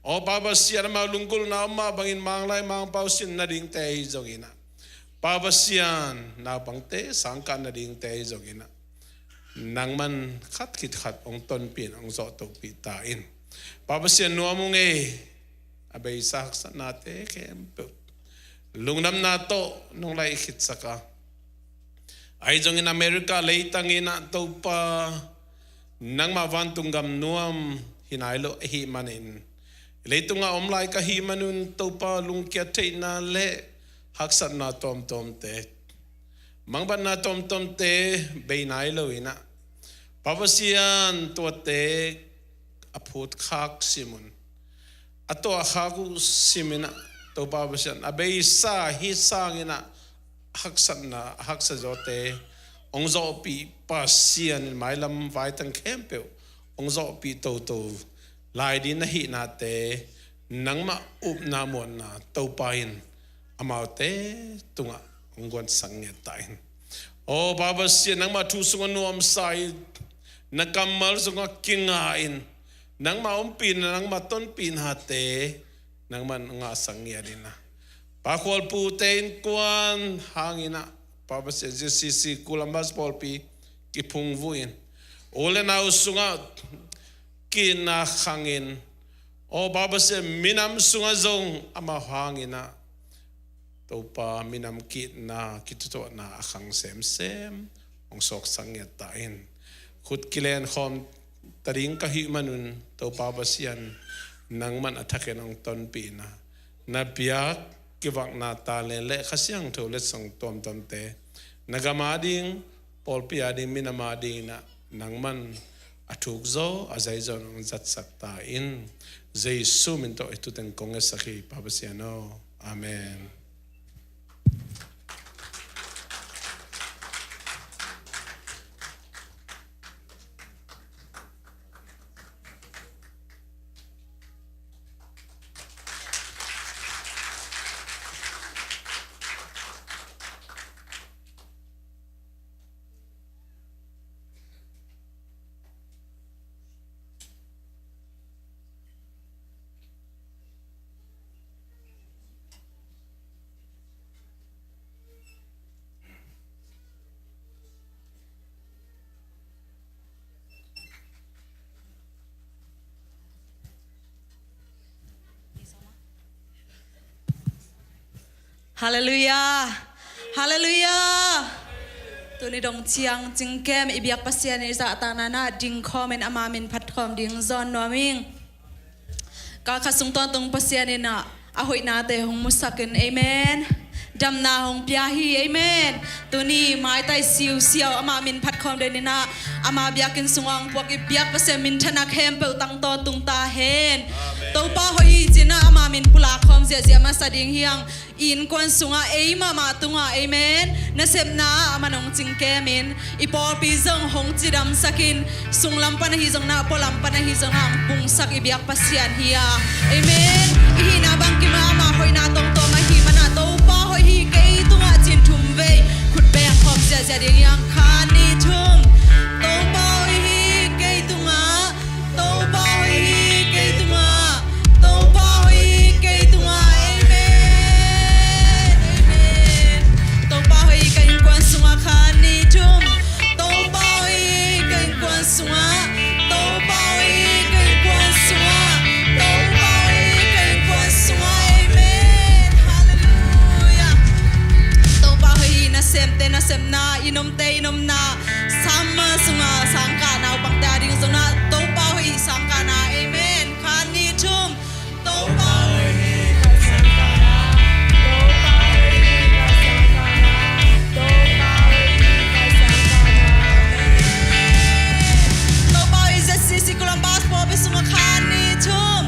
aw Pa Pasian, amau lunggulhna om mah bangin Manglai Mangpau sin nadingte ahi zongin ah, Pa Pasian, naupangte sangkah nadingte ahi zongin ah, nangman khat khit khat hong tonpih in, hong zawhtohpih ta in. Pa Pasian, nuam ung ei, a beisa haksatnate khempeuh lungdamna tawh nong laih khitsak a, ahi zongin America leitang in ah Topa, nangmah vantung gam nuam hi nai lo ahih manin, leitungah om lai ka hih manun Topa, lungkiat theihna le haksatna tuamtuamte, mangbatna tuamtuamte bei nai lo in ah, Pa Pasian, tuate a phut khak simun, a tuahkhak uh simin ah, Topa Pasian, a beisa hih sangin ah haksatna, a haksa zawte hong zawhpih Pasian in mailam vaitang khempeuh hong zawhpih toto lai ding na hihnate, nangmah upna muanna Topa in amaute tungah hong guansak ngiat ta in. Aw Pa Pasian, nangmah thu sungah nuamsa in, na kammal sungah kinga in, nangmah ompihna, nangmah tonpihnate nangmah ngahsak ngiat in ah, Pa Khualpute innkuan hangin ah, Pa Pasian, Z C C Columbus pawlpi kiphungvuh in, u le nau sungah ki-itna khangin, aw Pa Pasian, minam sungah zong amau hangin ah, Topa, minam ki-itna, kithutuahna a khang semsem hong suaksak ngiat ta in. Khut kilenkhawm ta ding ka hih manun, Topa Pasian, nangman a thakin hong tonpih in ah, na biak kivakna talen le Kha Siangtho letsong tuamtuamte, na gam ading, pawlpi ading, minam ading in ah, nangman a thuk zaw, a zai zaw in hong zatsak ta in. Jesu min tawh hih thu teng kong ngetsak hi, Pa Pasian aw. Amen. Halleluiah. Halleluiah. Tuni dong ciang cingkem i biak Pasian i zahtakna ah dingkhawm in ama min phatkhawm ding zawn nuam ing. Kal khat sung tawntung Pasian in ah a hoihnate hong musak in, amen, damna hong pia hi, amen. Tuni maitai siusiau ama min phatkhawm den in ah, ama biakinn sungah hong puak i biak Pasian minthanna khempeuh tang tawntung ta hen. Amen. Topa hoih hi ci-in ah ama min pulak khawm ziahziah masa ding hi hang. I innkuan sungah, ei mahmah tungah, amen, nasepna ah aman hong cingkem in, i pawlpi zong hong cidamsak in, sunglam pan ahi zongin ah, pualam pan ahi zongin ah hong pungsak i biak Pasian hi a, amen. I hihna bangkim ah ama hoihna tawmtawm ahih manin ah, Topa hoih hi kei tungah ci-in thum vei khut beng khawm ziahziah ding hi hang. Khat, nih, thum. Topa hoih hi kei tungah. Topa hoih hi kei tungah. Topa hoih hi kei tungah. Amen. Amen. Topa hoih hi ka innkuan sungah. Khat, nih, thum. Topa hoih hi ka innkuan sungah. Topa hoih hi ka innkuan sungah. Topa hoih hi ka innkuan sungah. Amen. Halleluiah. Topa hoih hi. Nasemte nasepna, i nomte i nomna, summer sungah sangkahna, upate ading zongin ah Topa hoih hi sangkahna. Amen. Khat, nih, thum. Topa hoih hi ka sangkahna. Topa hoih hi ka sangkahna. Topa hoih hi ka sangkahna. Topa hoih hi Z C C Columbus pawlpi sungah. Khat, nih, thum.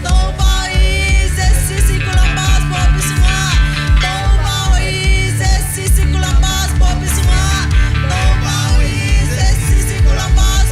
Topa hoih hi Z C C Columbus pawlpi sungah. Topa hoih hi Z C C Columbus pawlpi sungah. Topa hoih hi Z C C Columbus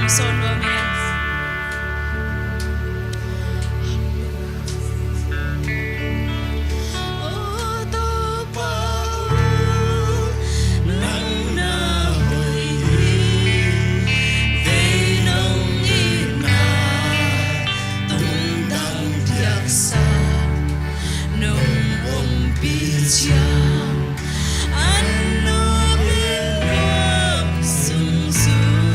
Sawn nuam hen. O Topa aw, nang na hoih hi. Vei nong itna tungtang piaksa, nong ompih ciang an nuam in nuam sungzung.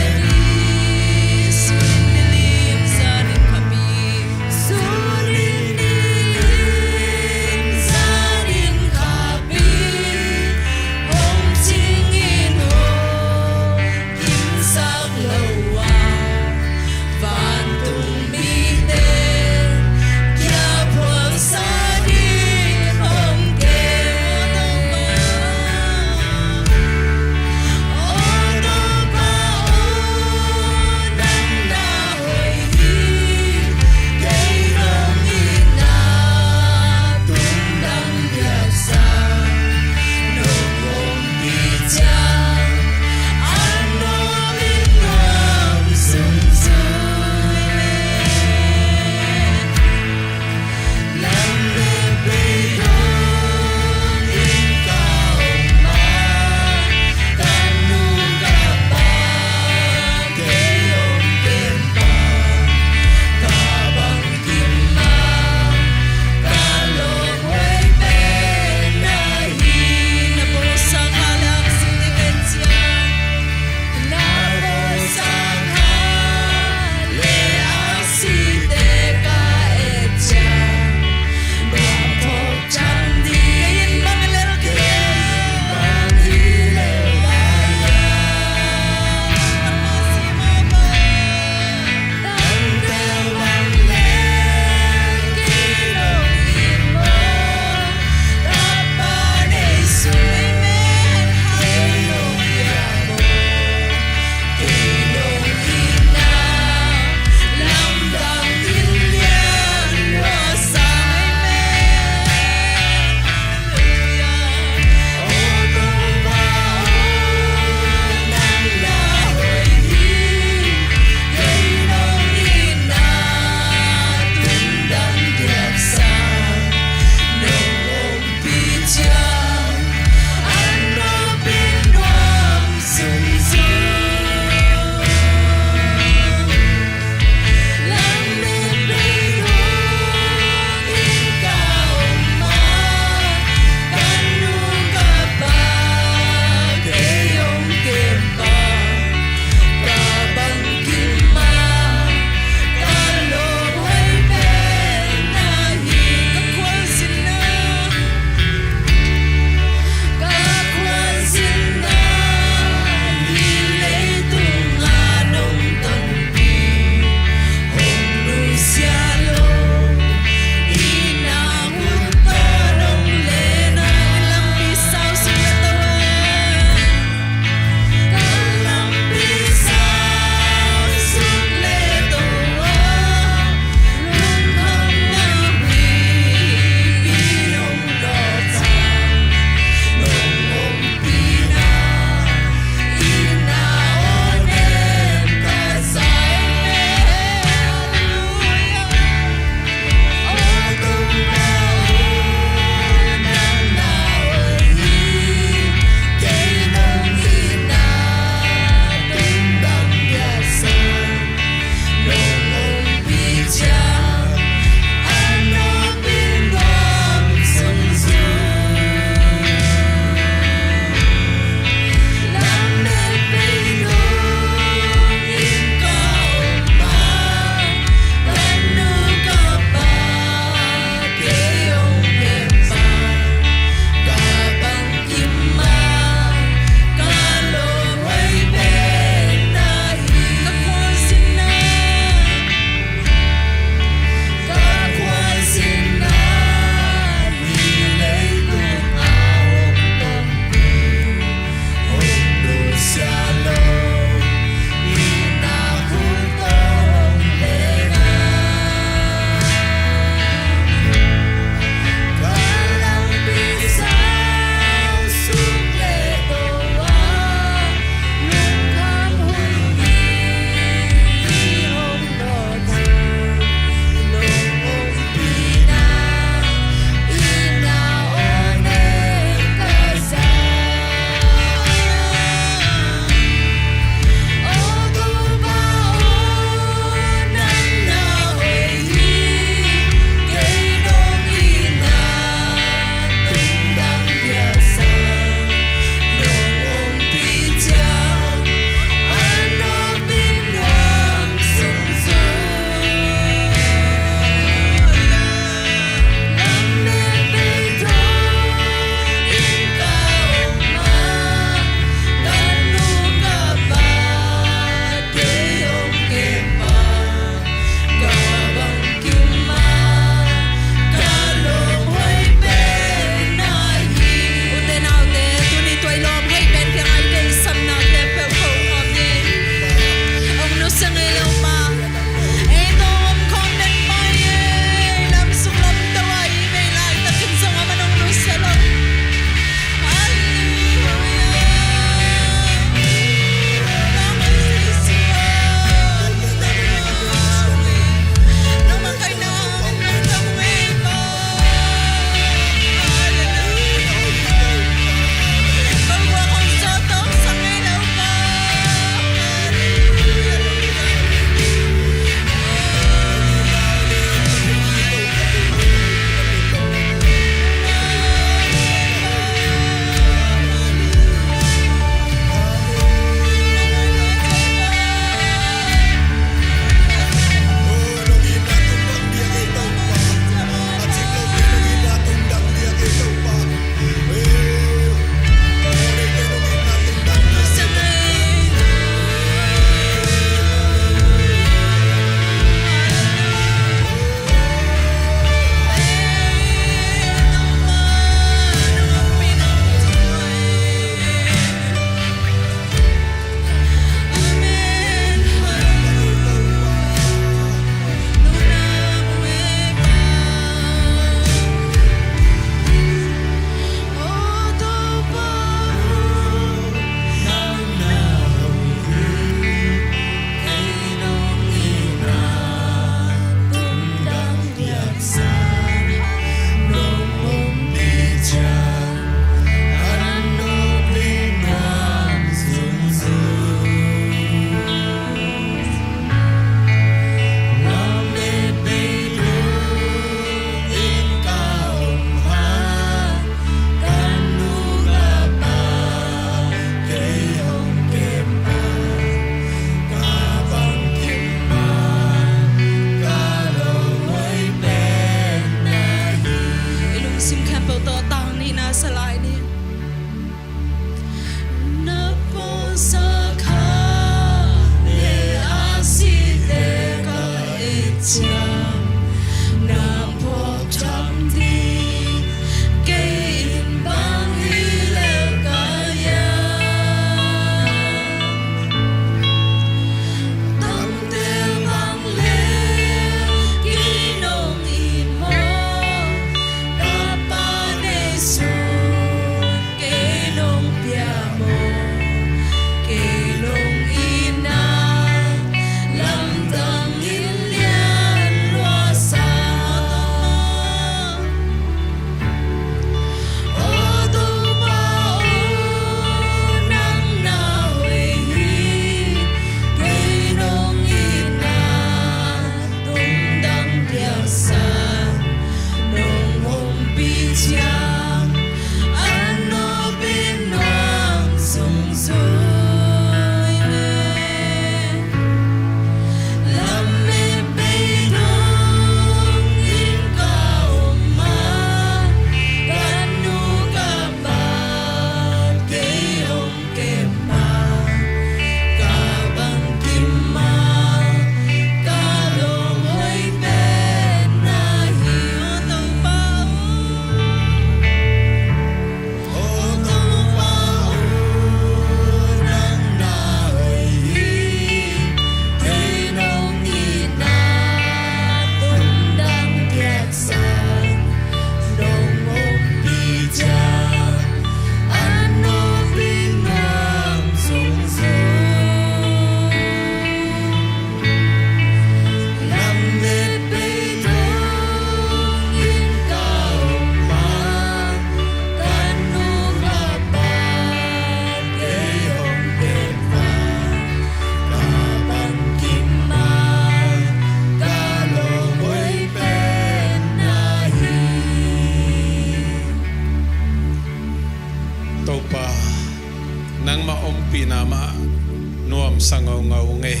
Nuamsa ngaungau ngei.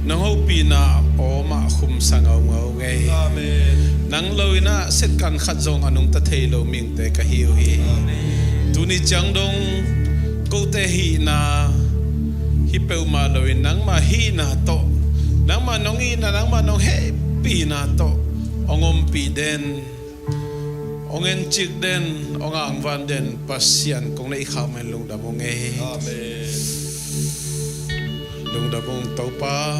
Nong hopihna aw mah khumsa ngaungau ngei. Amen. Nang lo-in ah setkan khat zong a nungta thei lo mihingte ka hi uh hi. Amen. Tuni ciang dong kote hihna hi peuhmah lo-in nangmah hihna tawh, nangmah nong itna, nangmah nong hehpihna tawh hong ompih den, hong encik den, hong angvan den Pasian kong neih khak mah in lungdam ung ei. Amen. Lungdam ung Topa.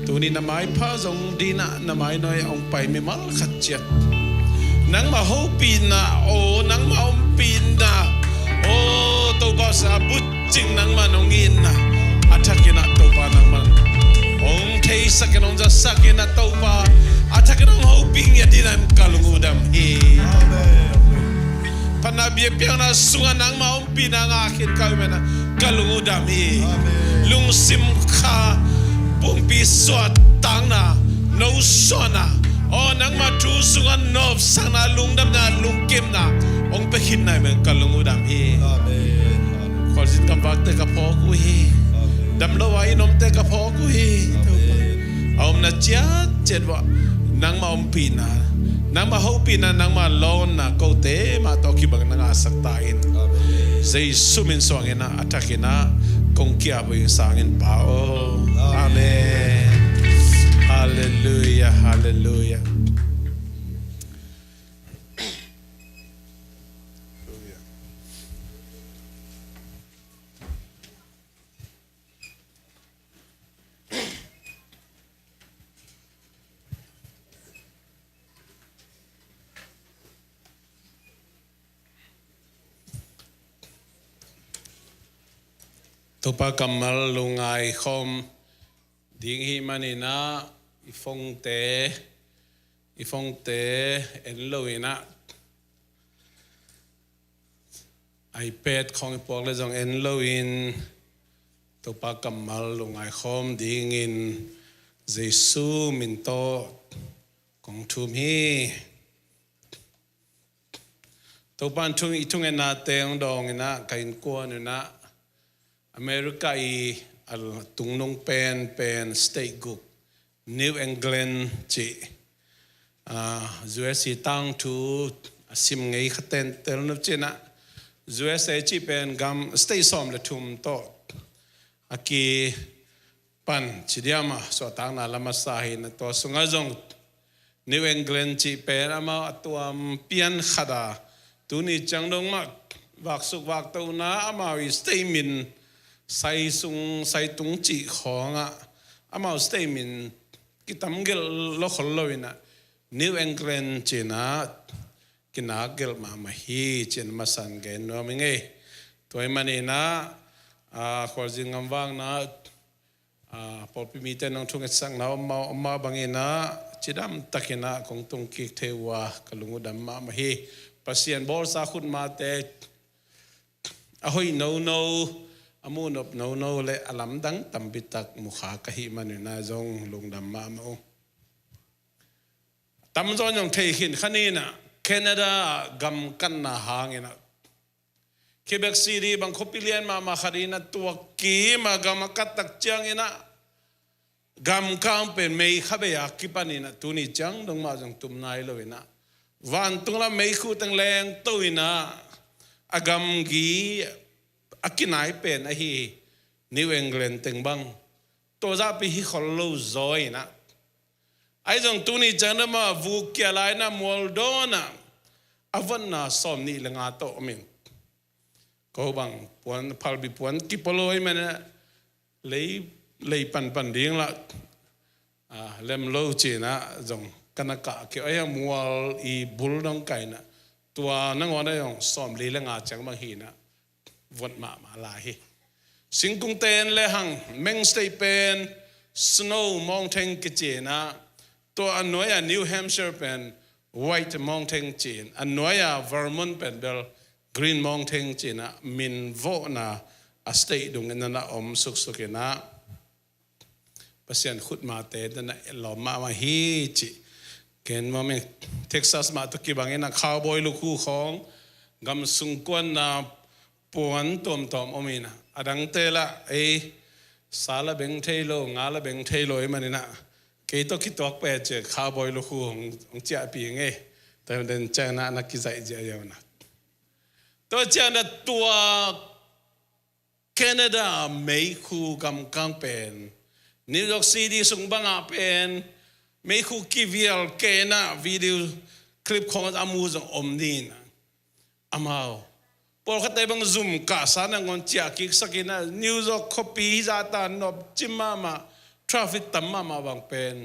Tuni na maipha zong ding ah na mai nuai ah hong pai mimal khat ciat, nangmah hopihna aw, nangmah ompihna aw, Topa sa a butcing nangmah nong itna a thakin ah Topa nangmah hong theisak in, hong zatsak in ah Topa a thakin hong hopih ngiat ding ah ka lung uh dam hi. Amen. Phatna biakpiakna sungah nangmah ompihna ngah khin ka uh manin ah ka lung uh dam hi. Amen. Lungsim kha, pumpi suahtakna, no suahna aw, nangmah thu sungah nopsakna, lungdamna, lungkimna hong pia khin na hi manin ka lung uh dam hi. Amen. Khualzin gamvakte ka phawk uh hi. Amen. Damlo a inn omte ka phawk uh hi. Amen. A omna ciatciat uah nangmah ompihna, nangmah hopihna, nangmah lawnna kote mah tawh kibang na ngahsak ta in. Amen. Jesu min suangin ah a thakin ah kong ki-ap uh hi sangin Pa aw. Amen. Amen. Halleluia, halleluia. Topa kammal lungngai khawm ding hi manin ah i phone-te, i phone-te en lo-in ah, iPad khawng i puak le zong en lo-in Topa kammal lungngai khawm dingin Jesu min tawh kong thum hi. Topa in thu, i thungennate hong dawng in ah ka innkuan un ah America i a tungnung penpen state guk, New England cih, ah, U S A tangthu a sim ngei kha tentel nuam cih in ah, U S A cih pen gam state sawm le thum tawh a kipan ci diam a, suahtakna la masa hi in ah, tua sungah zong New England cih pen amau a tuam pian khat a, tuni ciang dong mah vaksuk vaktohna amau i state min sai sung, sai tung cih khawng ah amau state min kitam gelh lo khol lo-in ah New England ci-in ah kinak gelh mahmah hi ci-in a masa-in gen nuam ing ei. Tua ahih manin ah, ah, khualzin gamvakna, ah, pawlpi mite nong thungetsakna om mah, om mah bangin ah cidamtakin ah kong tungkik thei uh a ka lung uh dam mahmah hi. Pasian bawlsa khutmate a hoih nono, a muhnop nono le a lamdang tampi tak mu kha ka hih manin ah zong lungdam mahmah ung. Tamzaw in zong thei khin kha ni in ah, Canada ah gam katna hangin ah Quebec City bang khuapi lian mahmah khat in ah, tua kim a gam a kat tak ciangin ah gam kang pen mei kha bei a kipan in ah tuni ciang dong mah zong tum nai lo-in ah, vantung lam meikhu teng lengto in ah a gamgi a kinai pen ahi New England teng bang tua zahpi hi khol lo zaw in ah, ahi zong tuni ciang dong mah vuk kia lai in ah mual dawn ah a votna sawm nih le nga tawh om in, ko bang puan, phalbi puan kipua lo ahih manin ah lei, lei panpan ding lah, ah, lem lo ci-in ah zong ka na kah kei, ahi a mual i bul dong kai in ah tua nangawn ah zong sawm li le nga ciang bang hi in ah vot mahmah lai hi. Singkung ten le hang, Maine State pen Snow Mountain kici in ah, tua a nuai a New Hampshire pen White Mountain ci-in, a nuai a Vermont pen bel Green Mountain ci-in ah min vawhna a state dungin ah na om suksuk in ah, Pasian khutmate na na lawm mahmah hi cih gen mawk ing. Texas mah tawh kibangin ah cowboy lukhu khawng gam sungkuan ah puan tuamtuam om in ah, A dangte lah ei sa la beng thei lo, nga la beng thei lo i maninah kei tawh kituak peh ciah khawbawi lukhu hong, hong ciahpih ngei. Tua den cianah na kizaih ziah ziau na. Tua cianah tua Canada meikhu gamkang pen New York City sung bangah pen meikhu kivial kenah video clip khong a mu zong om ninah. Amau pawlkhatte bang zum kahsa nangawn ciah kiksakinah New York khuapi hizahta nopci mahmah, traffic tam mahmah bang pen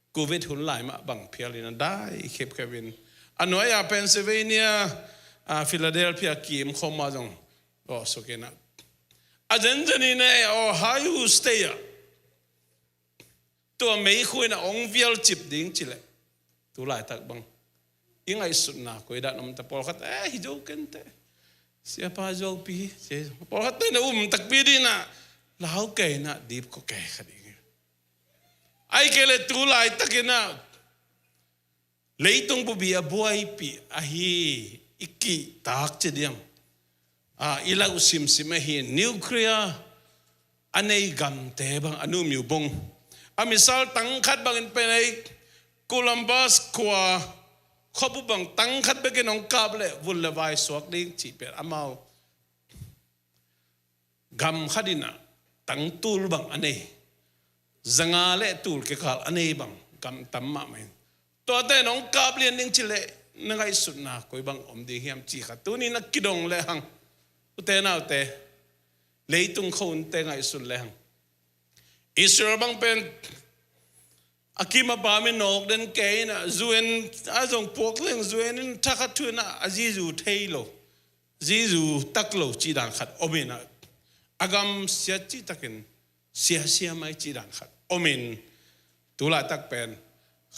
Covid hun lai mah bang phialin a dai khepkhepin a nuai-ah Pennsylvania, a Philadelphia kim khawm mah zong lawhsukinah a zenzenin e Ohio State ah tua meikhu in a hong vialcip ding cileh tu laitak bang i ngaihsutna koi dan om ta? Pawlkhat e hi zo kente, siapa zuaupi hi. Pawlkhatte na um takpi dinah lau keinah dip ko kei kha ding. Ai kei le tu laitakinah leitung bubi a buaipih ahi i kihtak ci diam? A, i lauh simsim ahi nuclear a nei gamte bang a numiu bung a misal tangkhat bangin pen ei Columbus khua khuabu bang tangkhat bekin hong kap le vun le vai suak ding cih pen amau gam khatinah tangtul bang a nei, zanga le tul kikal a nei bang gam tam mahmah in tuate nong kap lian ding cileh na ngaihsutna koi bang om ding hiam cih kha tuni na kidong lehang ute naute leitung khonte ngaihsut lehang Israel bang pen a kim a pam in nawk den kei inah U N a zong puak leng U N in thakhat thu inah a zizu thei lo, zizu tak lo cih dan khat om inah a gam siat cihtakin siasia mai cih dan khat om in tu laitak pen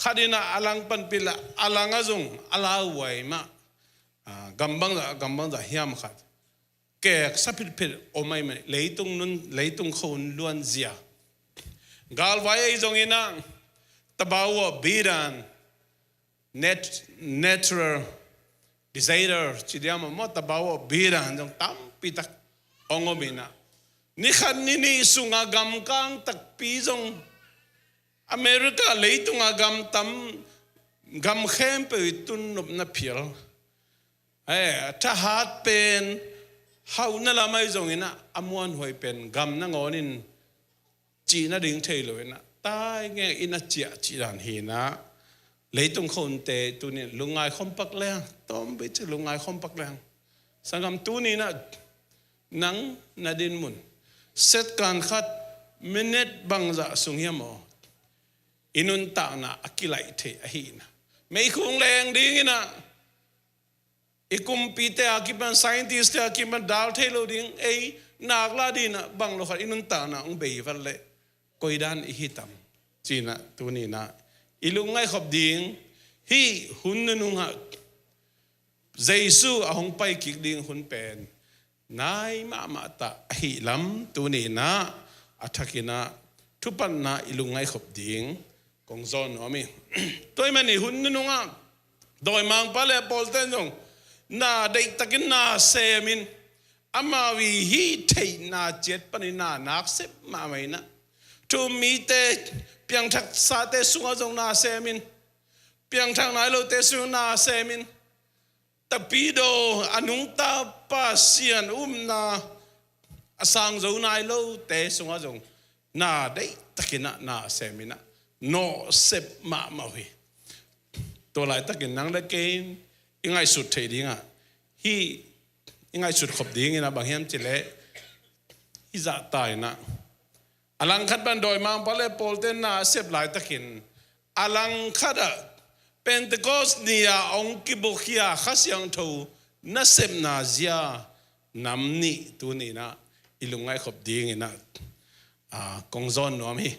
khat inah a lang panpih le a lang a zong a lauhuai mah, a, gam bangzah gam bangzah hiam khat keksa phitphit om ahi mah leitung nun leitung khon luanzia galvai ahi zong inah tabau a bidan nat-, natural disaster ci diam a maw tabau a bidan zong tampitak hong om inah ni khat ni nih sungah gamkang takpi zong America leitunga gam tam gam khempeuh i tun nopna phial. He, thahat pen hauhna lam ahi zongin ah, a muanhuai pen gam nangawnin cihna ding thei lo in ah, tai ngeng in a ciah cih dan hi in ah, leitung khonte tunin lungngai khompak leng, tawmvei ci lungngai khompak leng. Sanggam tunin ah, nang na dinmun, second khat, minute bangzah sung hiam aw, i nuntakna a kilaih theih ahi in ah, meikhu hong leng dingin ah, i kumpite a kipan, scientist te a kipan dal thei lo ding, ei nak la dingin ah bang lo khat i nuntakna hong bei vat leh koi dan i hi tam? Ci-in ah tunin ah i lungngaih khop ding, hih hun nunung ah Jesu a hong pai kik ding hun pen nai mahmah ta ahih lam tunin ah a thakin ah thupatna i lungngaih khop ding kong zawn nuam hi. Tua ahih manin hun nunung ah dawimangpa le a pawlten zong na deihtakin na semin, amau i hih theihna ciat panin na nak sep mahmah in ah, thu-um mite, piangthaksate sungah zong na semin, piangthak nai lote sungah na semin, Tapidaw a nungta Pasian umna a sang zo nai lote sungah zong na deihtakin ah na semin ah nawhsep mahmah uh hi. Tua laitakin nang le kei in i ngaihsut theih ding ah, hih i ngaihsut khop dingin ah bang hiam cih leh, hih zahta in ah, a langkhat pan dawimangpa le pawlten na sep laitakin, a langkhat ah Pentecost ni-a hong kibuakhia Kha Siangtho nasepna zia nam nih tunin ah i lungngaih khop dingin ah, a, kong zawn nuam hi.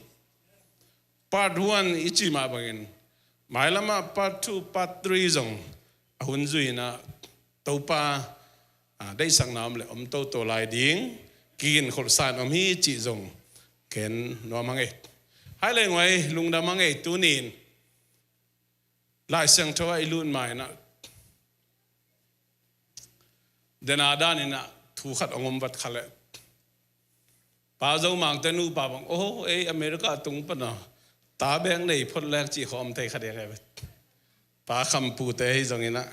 Part one i cih mah bangin, mailam ah part two, part three zong a hun zui in ah, Topa, a, deihsakna om leh om toto lai ding, kiginkholhsa in om hi cih zong gen nuam hang ei. Hai le nguai lungdam hang ei. Tunin Lai Siangtho ah i lut ma in ah, den a danin ah pu khat hong om vat kha leh, Pa Zo Mangte nupa bang, oh, ei America tung pana ta bek nei phot lek cih khawm thei kha dek e. Pa Kham pute hi zongin ah,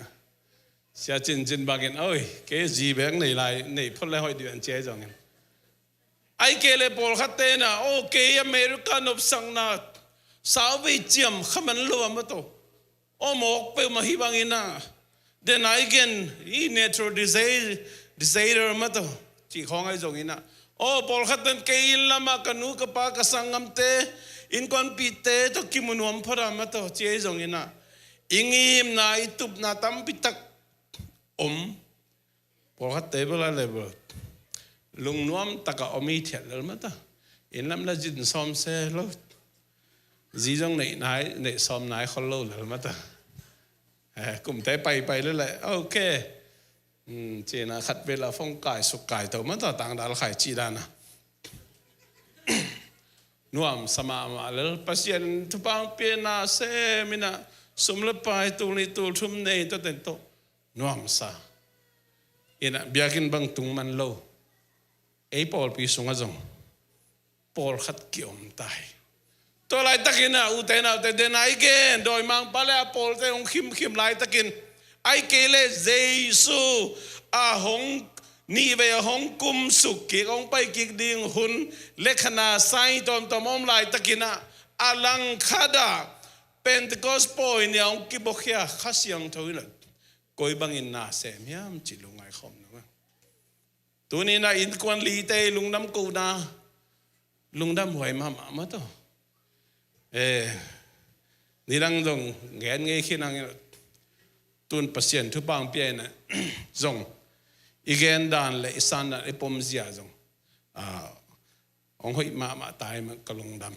Sia Cin Cin bangin, oi, kei zi bek nei lai, nei phot lek hoih dih an ci hi zongin. Ai kei le pawlkhatte na, oh, kei America nopsakna sauvei ciam kha man lo a maw taw. Aw mawk peuhmah hi bangin ah, den ai gen i natural disa-, disaster maw taw, cih khawng ahi zongin ah. Aw pawlkhat ten kei inn lamah ka nu ka pa ka sanggamte, innkuanpihte tawh kimu nuam phot a maw taw, ci ahi zongin ah. I ngimna, i tupna tampi tak om. Pawlkhatte bel a le bel lungnuam taka om i thiat lel maw taw. Inn lam la zin sawm se lo. Zi zong neih nai, neih sawm nai khol lo lel maw taw. Eh, kumte paipai lel le, ok. Hmm, cina khat vei la phone kai suk kai to maw taw, tangdal khai ci dan a. Nuamsa mahmah lel, Pasian thupha hong pia na sem in ah, sum le pai tul nih tul thum nei tawh ten tawh. Nuamsa. In ah biakinn bang tung man lo. Ei pawlpi sungah zong pawlkhat kiom ta hi. Tua laitakin ah, ute naute, den ai gen, dawimangpa le a pawlte hong khimkhim laitakin, ai kei le Jesu a hong nih vei a hong kumsuk kik, hong pai kik ding hun le khan a sign tawmtawm om laitakin ah, a langkhat ah Pentecost pawi ni a hong kibuakhia Kha Siangtho in ah koi bangin na sem hiam cih lungngai khawm nang a. Tuni in ah innkuan lite i lungdam kohna, lungdam huai mahmah maw taw. Eh, nidang zong gen ngei khin hang in ah, tun Pasian thupha hong pia in ah, zong i gen dan le i san dan, i pom zia zong, ah, hong hoih mahmah ta hi mah, ka lungdam.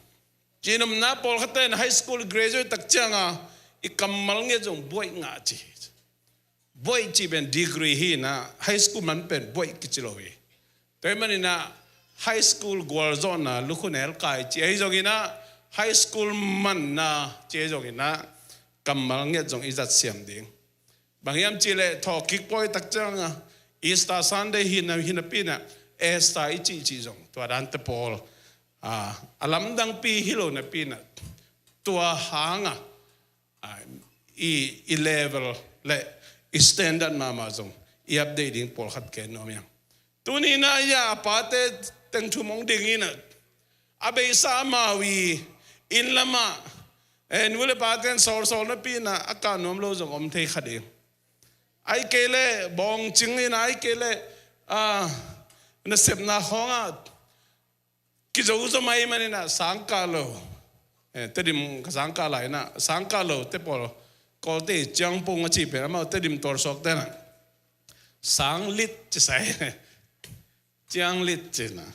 Cinopna, pawlkhatte in high school graduate tak ciang a, i kammal ngiat zong buaih ngah ci. Buaih cih pen degree hi in ah, high school man pen buaih kici lo hi. Tua ahih manin ah high school gualzawhna lukhunel kai cih ahi zongin ah, high school manna cih ahi zongin ah, kammal ngiat zong i zat siam ding. Bang hiam cih leh thawhkik pawi tak ciang a, Easter Sunday hi na, hi napi in ah, Esther i cih cih zong, tua dante pawl, ah, a lamdangpi hi lo napi in ah, tua hang a, ah, i, i level le i standard mahmah zong i update ding pawlkhat ken nuam hiam. Tuni in ah, ya, a pate teng thum hong ding in ah, a beisa amau i inn lamah, eh, nu le paten sawlsawl napi in ah, a kah nuam lo zong om thei kha ding. Ai kei le bawngcing in ah, ai kei le, ah, nasepna khawng ah kizo zaw mai manin ah, sang kah lo. Eh, Tedim ka sang kah lai in ah, sang kah lo te pawl, Kawlte ciangpung a cih pen, amau Tedim tualsuakte in ah, sang lit ci sai. Ciang lit cin a.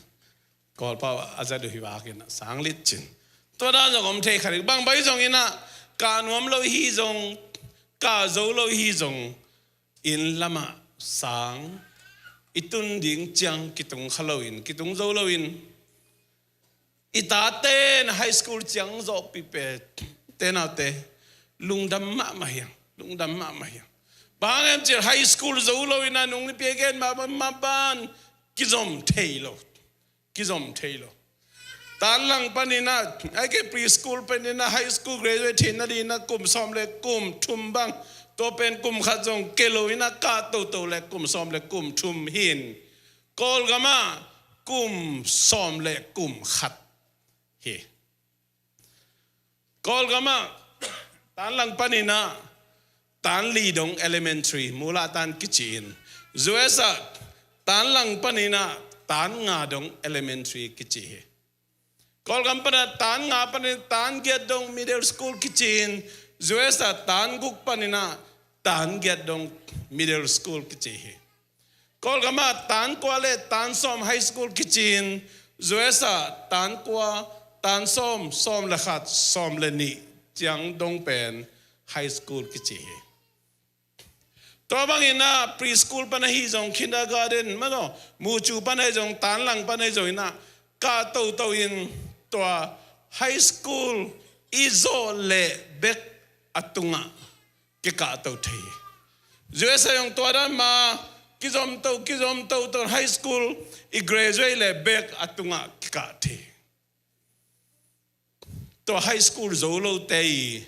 Kawlpau a zat uh hi vak in ah, sang lit cin. Tua dan zong om thei kha ding. Bang bai zongin ah, kah nuam lo hi zong, kah zo lo hi zong, inn lamah sang i tun ding ciang kitung kha loin, kitung zo loin, i taten high school ciang zawhpih pen, ute naute, lungdam mahmah hi hang, lungdam mahmah hi hang. Bang hang hiam cih leh high school zo loin ah, nung nipi a gen mah ban, mah ban kizom thei lo. Kizom thei lo. Tan lang panin ah, ahih kei leh preschool panin ah high school graduate theihna dingin ah kum sawm le kum thum bang, tua pen kum khat zong kei loin ah, kah toto le kum sawm le kum thum hi in, Kawlgam ah kum sawm le kum khat hi. Kawlgam ah tan lang panin ah tan li dong elementary, mula tan kici in, U S ah tan lang panin ah tan nga dong elementary kici hi. Kawlgam pan ah tan nga panin tan giat dong middle school kici in, U S ah tan guk panin ah tan giat dong middle school kici hi. Kawlgam ah tan kua le tan sawm high school kici in, U S ah tan kua, tan sawm, sawm le khat, sawm le nih ciang dong pen high school kici hi. Tua bangin ah preschool pan ahi zong, kindergarten, mano, mucu pan ahi zong, tan lang pan ahi zongin ah, kah toto in tua high school i zawh leh bek a tungah kikahto thei hi. U S ah zong tua dan mah, kizom to, kizom to, to high school i graduate le bek a tungah kikah thei. Tua high school zo lote i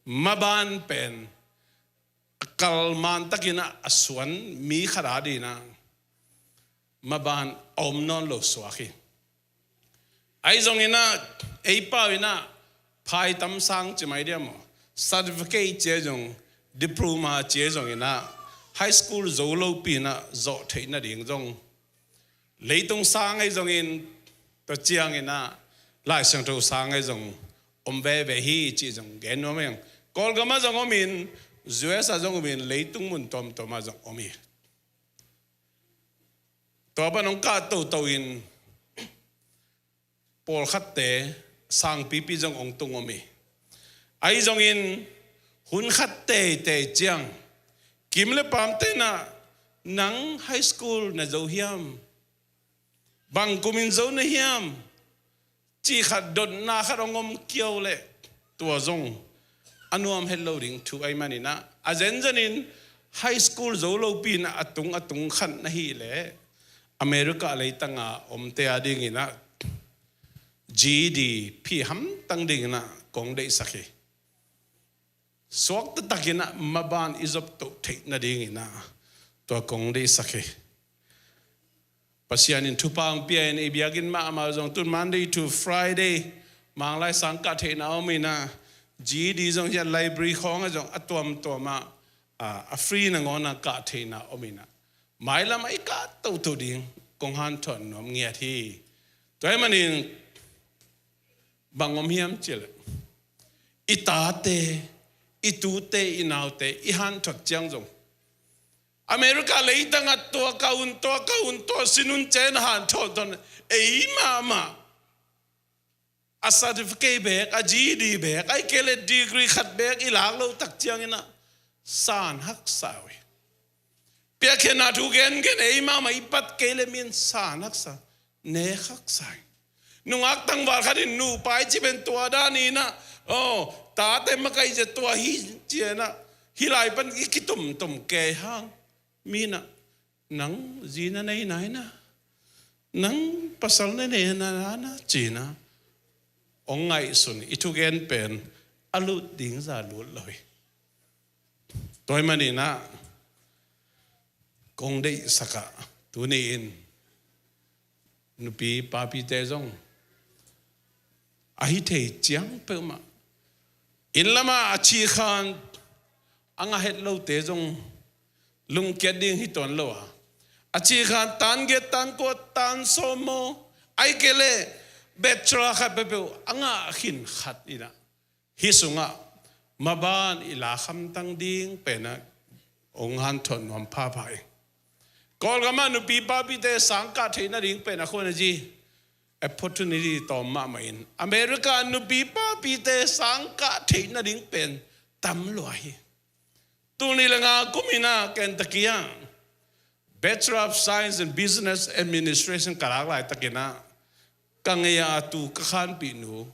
maban pen a kalman takin ah a suan mi khat a dingin ah maban a om nawn lo suak hi. Ahi zongin ah ei pau in ah phaitam sang ci mai dia maw, certificate cia zong, diploma cia zongin ah high school zo lopi in ah zawh theih nading zong leitung sang ahi zongin, tua ciangin ah Lai Siangtho sang ahi zong om veve hi cih zong gen nuam ing. Kawlgam ah zong om in, U S ah zong om in, leitung mun tuamtuam ah zong om hi. Tua pan hong kah toto in pawlkhatte sangpipi zong hong tung om hi. Ahi zongin hun khat teitei ciang kim le pamte in ah, "Nang high school na zo hiam? Bang kumin zo na hiam?" cih khat dotna khat hong om kiau leh tua zong a nuam het lo ding thu ahih manin ah, a zenzenin high school zo lopi in ah a tung a tung khat na hih leh America leitanga omte a dingin ah G E D phi hamtang dingin ah kong deihsak hi. Suakta takin ah maban i zop toh theih nadingin ah tua kong deihsak hi. Pasian in thupha hong pia in ei biakinn mahmah zong tun Monday to Friday Manglai sang kah theihna om in ah, G E D zong hiah library khawng ah zong a tuamtuam ah, a, a free nangawn ah kah theihna om in ah, mailam ah i kah toto ding kong hanthawn nuam ngiat hi. Tua ahih manin bang om hiam cih leh i tate, i tute, i naute i hanthot ciang zong America leitang ah tua kah un, tua kah un, tua sin un ci-in hanthot ton ei mahmah a certificate bek, a G E D bek, ahih kei leh degree khat bek i lak loh tak ciangin ah san haksa uh hi. Piakkhiatna thu gengen ei mahmah i pat kei leh mi in san haksa, nek haksa hi. Nungak tangval khat in nupa i cih pen tua dan in ah, aw, tate makaih zia tua hi ci-in ah, hih lai pan i kitumtum kei hang. Mi in ah, "Nang zi na nei nai na, nang pasal na nei nai na," ci-in ah hong ngaihsun, i thugen pen a lut ding zah lut lo hi. Tua ahih manin ah kong deihsak ah tuni in nupi papite zong a hi thei ciang peuhmah, inn lamah a cikhang a ngah het lote zong lungkiat ding hi tuan lo a, a cikhang tan giat, tan kua, tan sawm maw, ahih kei leh bachelor khat peuhpeuh a ngah khin khat in ah hih sungah maban i lak hamtang ding pen ah hong hanthawn nuam phapha hi. Kawlgam ah nupi papite sang kah theih nading pen a khuan a zi opportunity tawm mahmah in, America nupi papite sang kah theih nading pen tam lua hi. Tul nih le nga kum in ah Kentucky ah Bachelor of Science in Business Administration ka lak laitakin ah, ka ngei a tu ka khanpih nu,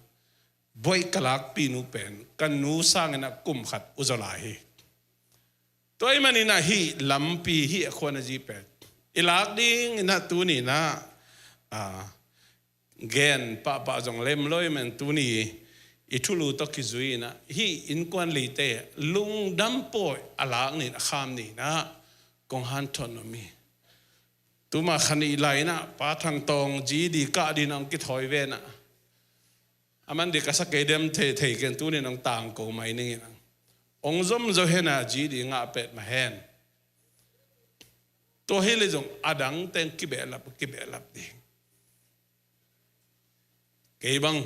boih ka lakpih nu pen ka nu sangin ah kum khat uzaw lai hi. Tua ahih manin ah hih lampi, hih a khuan a zi pen i lak dingin ah tuni in ah, a, gen pahpah zong lem lo ahih man tuni i thulu tawh kizui in ah hih innkuan lite lungdam pawi a lak ni in, a kham ni in ah kong hanthawn nuam hi. Tuma kha nih lai in ah Pa Thang Tawng G E D kah dingin ah hong kithawi ve in ah, a man ding ka sa kei dem, thei thei ken, tuni in ah hong tangko mai ning in ah, hong zom zo hen a, G E D ngah pet mah hen. Tua hi leh zong a dang teng kibehlap, kibehlap ding. Kei bang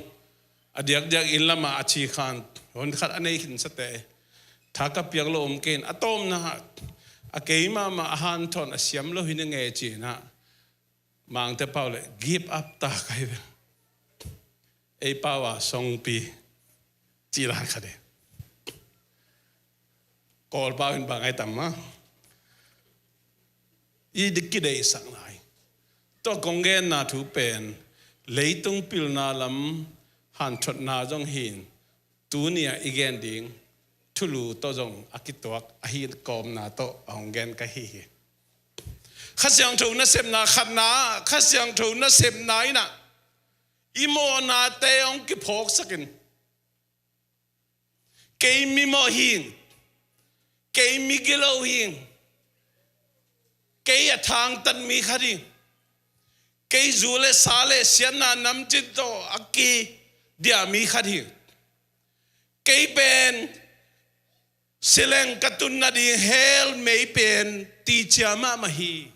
a diakdiak inn lamah a cikhang hun khat a nei khinsate tha ka piak lo om kei in, a tawpna ah a kei mahmah a hanthawn a siam lo hi ning e ci-in ah Mangte pau leh give up ta ka hi ve. Ei pau a songpi cih lai khat hi. Kawl pau in bang ai tam mah, i dik kideihsak lai. Tua kong genna thu pen leitung pilna lam hanthotna zong hi in, tuni a i gen ding thulu tawh zong a kituak ahi kawmna tawh a hong gen ka hi hi. Kha Siangtho nasepna khatna, Kha Siangtho nasepna in ah i mawhnate hong kiphawksak in. Kei mimawh hi ing, kei migilo hi ing, kei a thangtat mi khat hi ing, kei zu le sa le siatna namcin tawh a kidiah mi khat hi ing. Kei pen sileng ka tun nading hell mei pen ticia mahmah hi.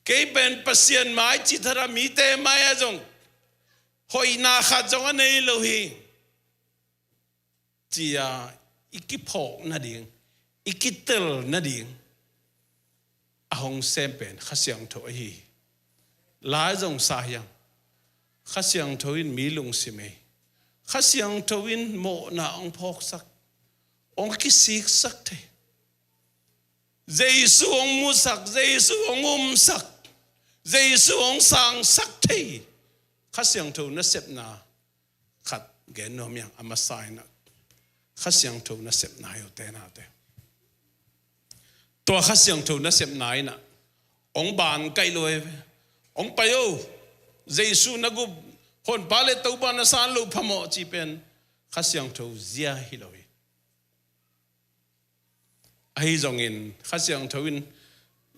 Kei pen Pasian mai cithara mite mai ah zong hoihna khat zong a nei lo hi, ci-a i kiphawk nading, i kitel nading a hong sem pen Kha Siangtho ahi hi. Lai zong sa hiam? Kha Siangtho in mi lungsim ei. Kha Siangtho in mawhna hong phawksak, hong kisiksak thei. Jesu hong musak, Jesu hong umsak, Jesu hong sangsak thei. Kha Siangtho nasepna khat gen nuam hiam? A masa in ah Kha Siangtho nasepna hi uh te nate. Tua Kha Siangtho nasepna in ah hong ban kaih lo e ve. Hong pai o, Jesu na gup, Honpa le Topa na san loh phamawh ci pen Kha Siangtho zia hi lo hi. Ahi zongin Kha Siangtho in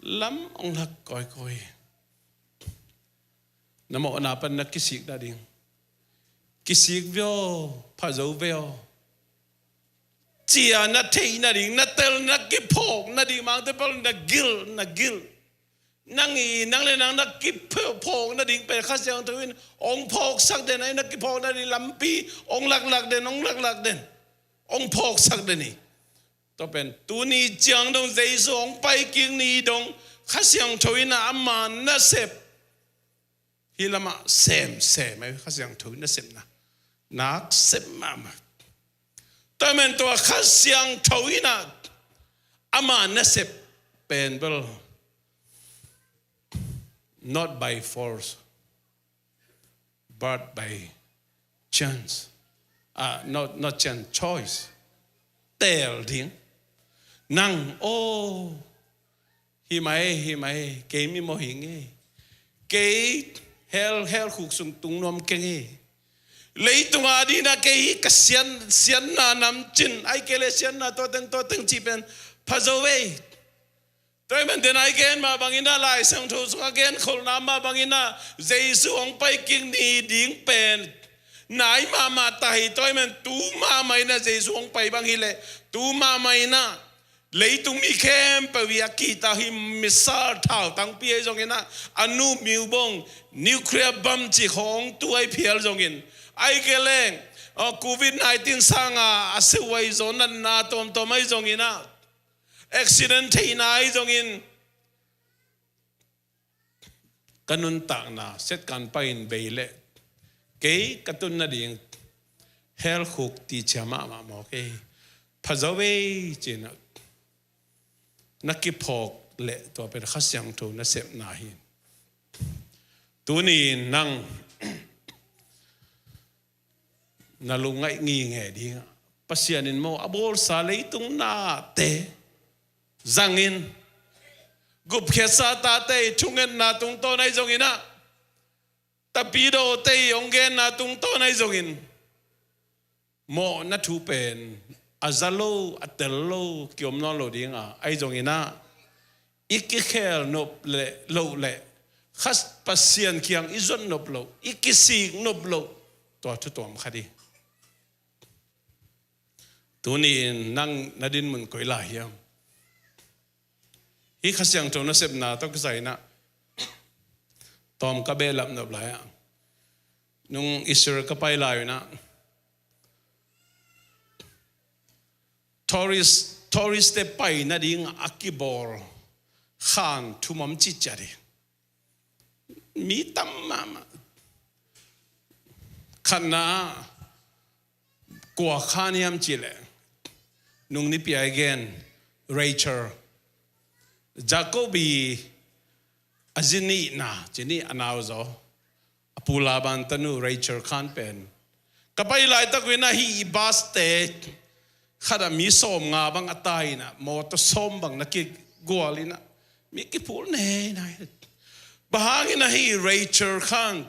lam hong lak kawikawi. Na mawhna pan na kisik nading, kisik ve aw, pha zo ve aw, ci-a na theih nading, na tel, na kiphawk nading, mangte pal na gil, na gil. Nang i, nang le nang na kiphawk nading pen Kha Siangtho in hong phawksak den, ai na kiphawk nading lampi hong laklak den, hong laklak den, hong phawksak den hi. Tua pen tuni ciang dong Jesu hong pai kik ni dong Kha Siangtho in ah ama nasep hi lamah semsem ai, Kha Siangtho nasepna nak sem mahmah. Tua men tua Kha Siangtho in ah ama nasep pen bel not by force, but by chance. Ah, not, not chance, choice. Teel ding. Nang, oh, hi mai, hi mai, kei mimawh hi ing e. Kei hell, hell khuk sung tung nuam keng e. Leitung a dingin ah kei hi ka sian, siatna namcin, ai kei le siatna tuateng, tuateng cih pen pha zo ve. Tua hi man den ai gen mah bangin ah, Lai Siangtho sungah gen kholhna mah bangin ah, Jesu hong pai kik ni ding pen nai mahmah ta hi. Tua hi man tu mahmah in ah Jesu hong pai bang hi leh, tu mahmah in ah leitung mi khempeuh hi a kihta hi, missile thautangpi ahi zongin ah, a nu miubong nuclear bomb cih khawng tu ai phial zongin, ai kei leng, aw, covid nineteen sanga a seu ai zaw natna tuamtuam ahi zongin ah, accident theihna ahi zongin, ka nuntakna setkan pai in bei leh kei ka tun nading hell khuk ticia mahmah maw kei, pha zo ve ci-in ah na kiphawk leh tua pen Kha Siangtho nasepna hi. Tuni-in nang na lungngaih nginge dingah, Pasian in maw a bawlsa leitung nate zangin, gupkhiatsa tate i thungetna tungtawn ahi zongin ah, Tapidaw te i hong genna tungtawn ahi zongin, mawhna thu pen a za lo, a tel lo, kiom nawn lo ding a, ahi zongin ah, i kikhel nop leh, loh leh, Kha Pasian kiang i zot nop loh, i kisik nop loh, tua thu tuam khat hi. Tuni-in nang na dinmun koi lai hiam? Hih Kha Siangtho nasepna tawh kisai-in ah tawm ka behlap nop lai ah, nung Israel ka pai lai-in ah, tourist, tourist-te pai nading a kibawl khan thum om ciciat hi. Mi tam mahmah. Khatna, kua khan hiam cih leh, nung nipi a i gen, Rachel, Jacob i a zi nihna, ci ni, a nau zaw, a pu Laban tanu Rachel khan pen, ka pai laitak uh in ah hih i bus-te khat ah mi sawmnga bang a tai in ah, mawtaw sawm bang na ki, gual in ah mi kiphul nei nai. Bang hangin ahi Rachel khan,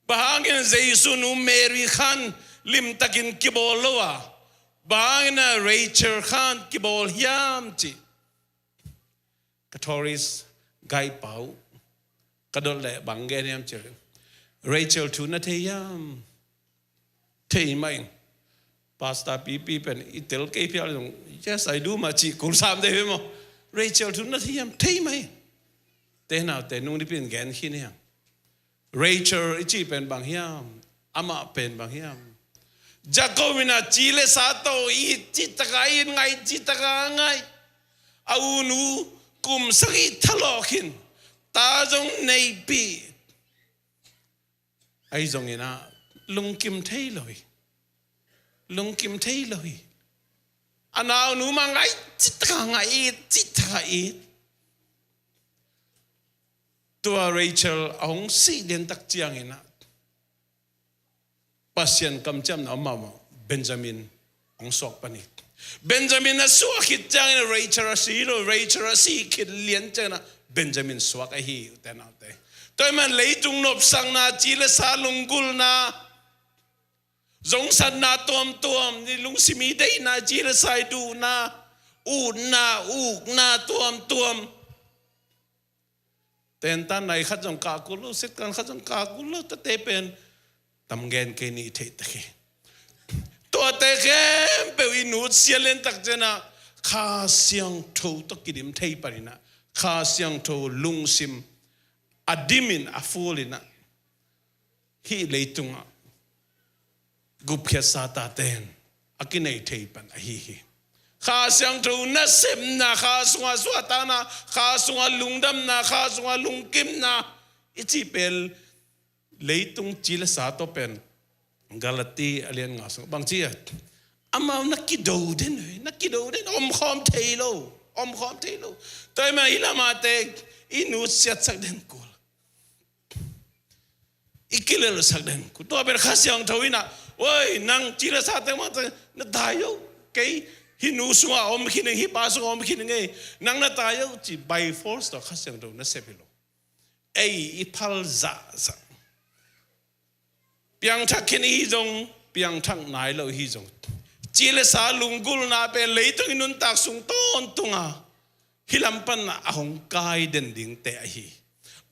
bang hangin Jesu nu Mary khan limtakin kibawl lo a, bang hangin a Rachel khan kibawl hiam cih ka Tourist Guide pa uh ka dot leh bang gen hiam cih leh, Rachel thu na thei hiam? Thei mah ing. Pastor pipi pen i tel kei phial zong, "Yes, I do," mah cih kul sam dei ve maw. Rachel thu na thei hiam? Thei mah ing. Te naute, nung nipi in gen khin hiam. Rachel i cih pen bang hiam? Amah pen bang hiam? Jacob in a ci le sa tawh it cih taka it, ngai cih taka ngai. A u nu kum sagih thalawh khin, ta zong neihpih. Ahi zongin ah lungkim thei lo hi. Lungkim thei lo hi. A naunu mah ngai cih taka ngai, it cih taka it. Tua Rachel a hong sih lian tak ciangin ah Pasian kamciamna om mahmah, Benjamin hong suak pan hi. Benjamin a suak khit ciangin Rachel a si lo, Rachel a sih khit lian ciangin ah Benjamin suak ahi, ute naute. Tua ahih man leitung nopsakna, ci le sa lunggulhna, zongsatna tuamtuam, i lungsim i deihna, ci le sa i duhna, utna, ukna tuamtuam. Tentan nai khat zong kah kul lo, setkan khat zong kah kul lo, tate pen tam gen kei ni, i theih tak hi. Tuate khempeuh i nusia lian tak ciangin ah Kha Siangtho tawh kidim thei panin ah, Kha Siangtho lungsim a dimin a full in ah hih leitungah gupkhiatsa taten a kinei thei pan ahi hi. Kha Siangtho nasepna, Kha sungah suahtakna, Kha sungah lungdamna, Kha sungah lungkimna i cih pen leitung ci le sa tawh pen Galati a lian nga sung bang ci a, amau na kido den, na kido den, omkhawm thei lo, omkhawm thei lo. Tua ahih man hih lamate i nusiatsak den kul, i kilelsak den kul. Tua pen Kha Siangtho in ah, "Oi, nang ci le sa teng mah na tai o, kei hih nu sungah om khin ing, hih pa sungah om khin ing ei, nang na tai o," ci by force tawh Kha Siangtho nasep hi lo. Ei i phal zahzah, piangthak khin i hi zong, piangthak nai lo i hi zong, ci le sa lunggulhna pen leitung i nuntak sung tawntunga hih lam pan a hong kai den dingte ahi,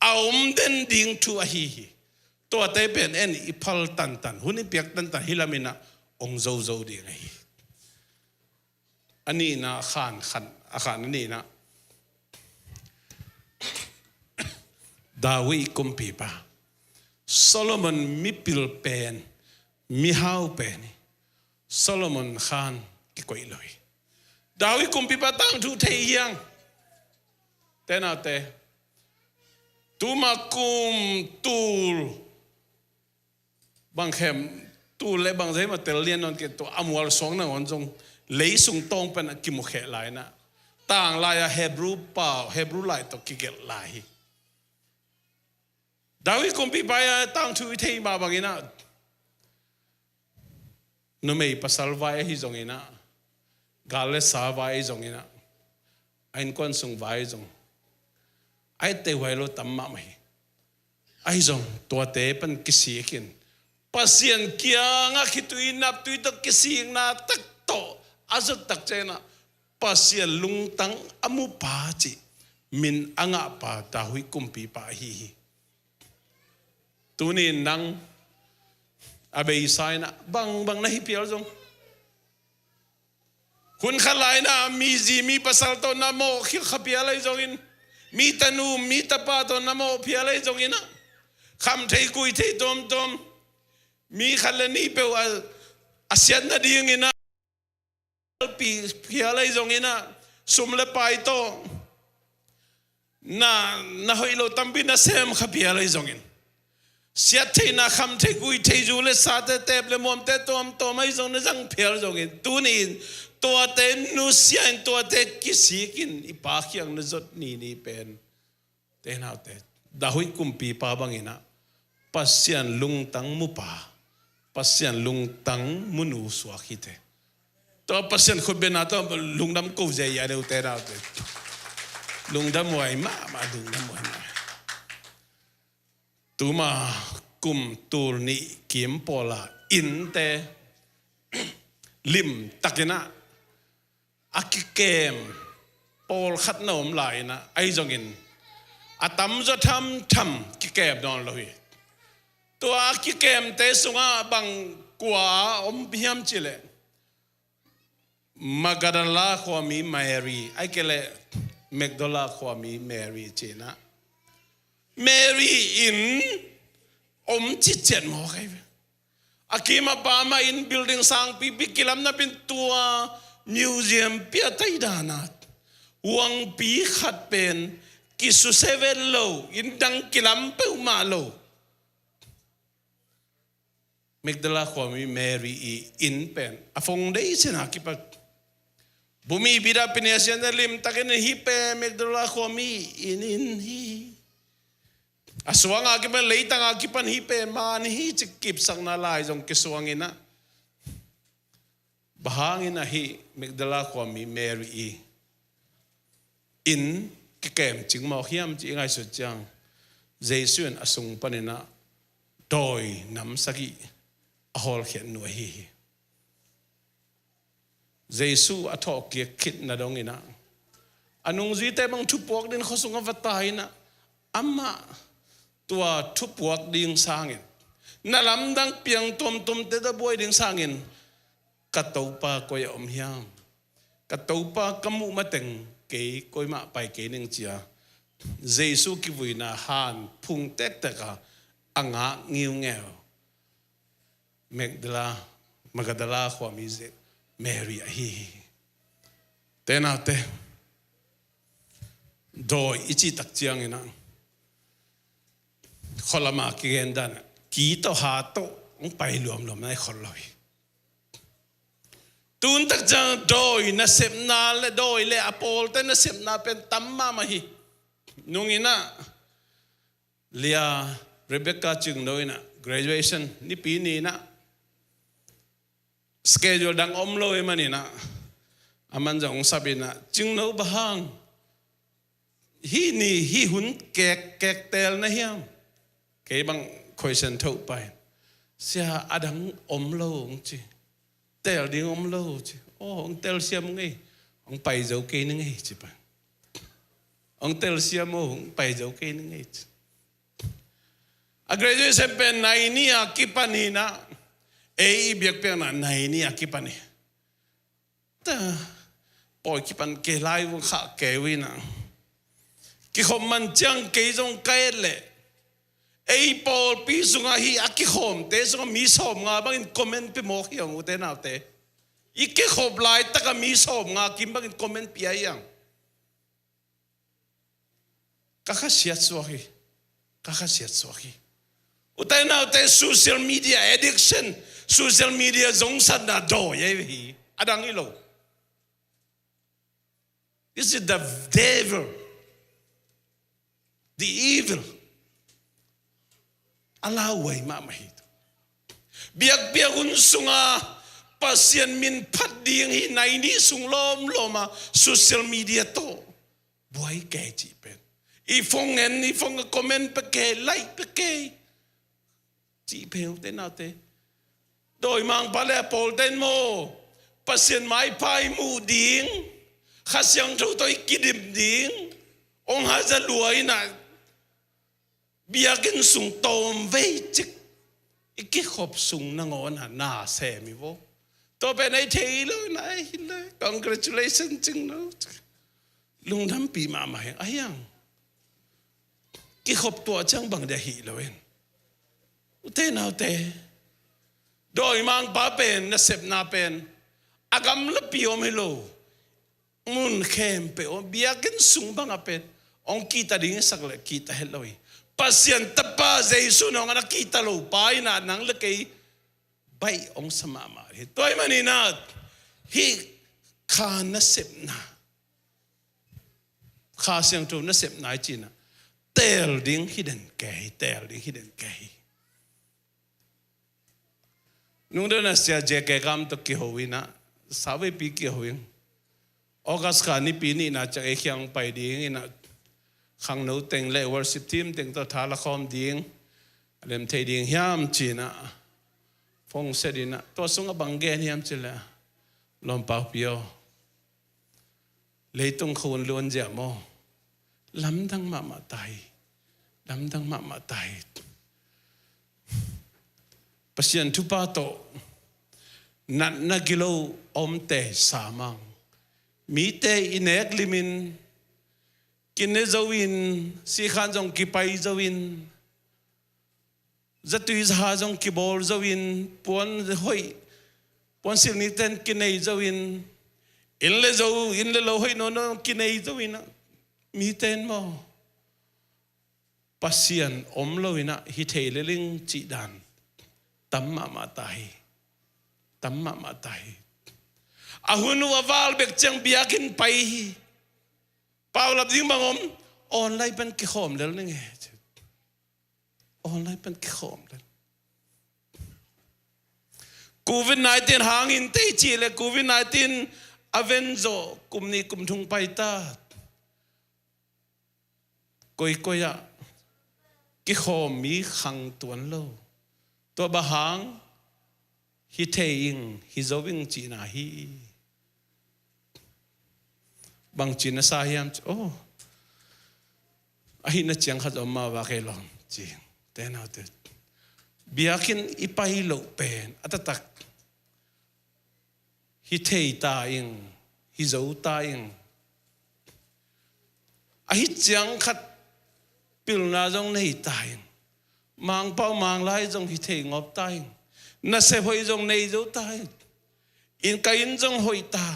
a om den ding thu ahi hi. Tuate pen en i phal tantan, hun i piak tantan hih lam in ah hong zozo ding ahi. A nihna khan, khan, a khan a nihna, David kumpipa, Solomon mipil pen, mihau pen hi. Solomon khan kikoih lo hi. David kumpipa tangthu thei hi hang. Te naute, tuma kum tul bang khem, tul le bang zei mah tel lian nawn kei, tua a mualsuak nangawn zong lei sung tawng pan a kimukheh lai in ah, tanglai-a Hebrew pau, Hebrew lai tawh kigelh lai hi. David kumpipa i a tangthu i theih mah bangin ah, numei pasal vai ahi zongin ah, gal le sa vai ahi zongin ah, a innkuan sung vai ahi zong, a etteh huai lo tam mahmah hi. Ahi zong tuate pan kisik in, Pasian kiangah khitui naptui tawh kisikna tak tawh a zot tak ciangin ah, Pasian lungtang a mupa cih min a ngahpa David kumpipa ahi hi. Tuni-in nang a beisa in ah bangbang na hi phial zong, hun khat lai-in ah mi zi mi pasal tawh na mawh kha phial ahi zongin, mi tanu mi tapa tawh na mawh phial ahi zongin ah, khamthei kuithei tuamtuam, mi khat le nih peuh a, a siat nadingin ah, pi phial ahi zongin ah, sum le pai tawh na, na hoih lo tampi na sem kha phial ahi zongin, siattheihna, khamthei kuithei, zu le sate, teep le muamte tuamtuam ahi zong na zang phial zongin, tuni-in tuate nusia in, tuate kisik in, i Pa kiang na zot nini pen, te naute, David kumpipa bangin ah Pasian lungtang mupa, Pasian lungtang munu suak hi te. Tua Pasian khutbetna tawh lungdam ko zia i a deu te naute. Lungdam huai mahmah, lungdam huai mahmah. Tuma kum tul nih kim pawla innte limtakinah a kikem pawlkhat na om lai-inah, ahi zongin a tamzaw thamtham kikem nawn lo hi. Tua a kikemte sungah bang kua om hiam cihleh, Magdala khuami Mary, ahih kei leh Magdala khuami Mary cinah, Mary in om citciat mawk ahi ve. A kim a pam a inn building sangpipi kilam napin tua museum piatai danat huangpi khat pen kisusia vet lo, inn dang kilam peuhmah lo. Magdala khuami Mary i inn pen a foundation a kipan, bumi bida pinia sian limtakin hih pen Magdala khuami inn, inn hi. A suanga kipan, leitanga kipan hih pen man hi ci kipsakna lai zong kisuanginah, bang hangin ahi Magdala khuami Mary i inn kikem cing mawk hiam ci i ngaihsut ciang, Jesu in a sung paninah dawi nam sagih a hawlkhiat nu ahi hi. Jesu a thawhkik khitna donginah a nungzuite bang thupuak ding khuasung a va tai-inah, amah tua thupuak ding sangin, na lamdang piang tuamtuamte tawh buai ding sangin, ka Topa koi a om hiam? Ka Topa ka muh mateng kei koi mah pai kei ning cia, Jesu kivuina han phung tektek a a ngak ngiungeu Magdala, Magdala khuami Mary ahi hi. Te naute, dawi i cih tak cianginah khualama kigen danah ki tawh ha tawh hong pai luamluam nai khol lo hi. Tun tak ciang dawi nasepna le dawi le a pawlte nasepna pen tam mahmah hi. Nunginah Lia, Rebecca Cingno inah graduation nipi ni inah schedule dang om lo i maninah, aman zong sapinah, Cingno, bang hang hih ni hih hun kek, kek teel na hiam? Kei bang question thoh pai. Sia, a dang om lo, hong ci. Teel ding om lo, ci. Aw, hong telsiam ung ei. Hong pai zo kei ning ei, ci pai. Hong telsiam o, hong pai zo kei ning ei, ci. A graduation pen nai ni a kipan hi inah, ei i biakpiakna nai ni a kipan hi. Ta, pawi kipan kei lai vung khah kei uh inah, kikhop man ciang kei zong ka et leh, ei pawlpi sungah hih a kikhawmte sungah mi sawmnga bangin comment pia mawk hi hang, ute naute. I kikhop laitakah mi sawmnga kim bangin comment pia hi hang. Ka khasiat suak hi. Ka khasiat suak hi. Ute naute, social media addiction, social media zongsatna dawi ahi hi. A dang hi lo. This is the devil. The evil. A lauhuai mahmah hi. Biakpiak hun sunga Pasian min phat ding hi nai ni sung lawmlawma social media tawh buai kei cih pen. I phone en, i phone a comment pia kei, like pia kei cih pen, ute naute. Dawimangpa le a pawlte in maw, Pasian maipha i muh ding, Kha Siangtho tawh i kidim ding hong haza lua inah, biakinn sung tawmvei cik i kikhop sung nangawnah na sem hi vaw. Tua pen ei thei lo, na ei hi lo. Congratulations, Cingno. Lungdampih mahmah hi hang. Ahi hang. Kikhop tuah ciang bang dia hi lo in. Ute naute, dawimangpa pen, nasepna pen a gamlapi om hi lo. Mun khempeuh om, biakinn sung bangah pen hong kihta ding i sak leh kihta het lo hi. Pasian Tapa Jesu in hong a na kihta lo pa inah nang le kei baih hong sa mahmah hi. Tua ahih maninah hih Kha nasepna, Kha Siangtho nasepna i cinah teel ding hi den kei hi, teel ding hi den kei hi. Nungdona Sia J K Kam tawh kiho inah, savepi kiho in. August kha nipi nihna ciang ei kiang pai ding in ah, khangno teng le worship team teng tawh tha la khawm ding, a lem thei ding hiam ci-in ah phone set in ah, tua sungah bang gen hiam cih leh, Lawm Pau Pi aw, leitung khua luan zia maw, lamdang mahmah ta hi, lamdang mahmah ta hi. Pasian thupha tawh natna gilo omte sa mang. Mite i nek limin, kine zo in, sikhan zong kipai zo in, zatui zaha zong kibawl zo in, puan hoih, puan silni ten kinei zo in, inn le zo, inn le lo hoih nawn nawn kinei zo in ah, mite in maw, Pasian om lo in ah hi thei lel ing cih dan tam mahmah ta hi. Tam mahmah ta hi. A hun uh a val bek ciang biakinn pai hi. Paulap ding bang om, online pen kikhawm lel ning e. Online pen kikhawm lel. Covid nineteen hangin tei cih leh Covid nineteen a ven zawh kum nih kum thum pai ta. Koikoi ah kikhawm mi khang tuan lo. Tua bang hang hi thei ing, hi zo ing cihna hi. Bang ci na sa hiam ci, oh, a hihna ciang khat om mah va kei lawm ci. Te naute, biakinn i pai loh pen a taktak hi thei ta ing, hi zo ta ing. A hi ciang khat pilna zong nei ta ing. Mangpau manglai zong hi thei ngop ta ing. Nasep hoih zong nei zo ta ing. Inn ka inn zong hoih ta.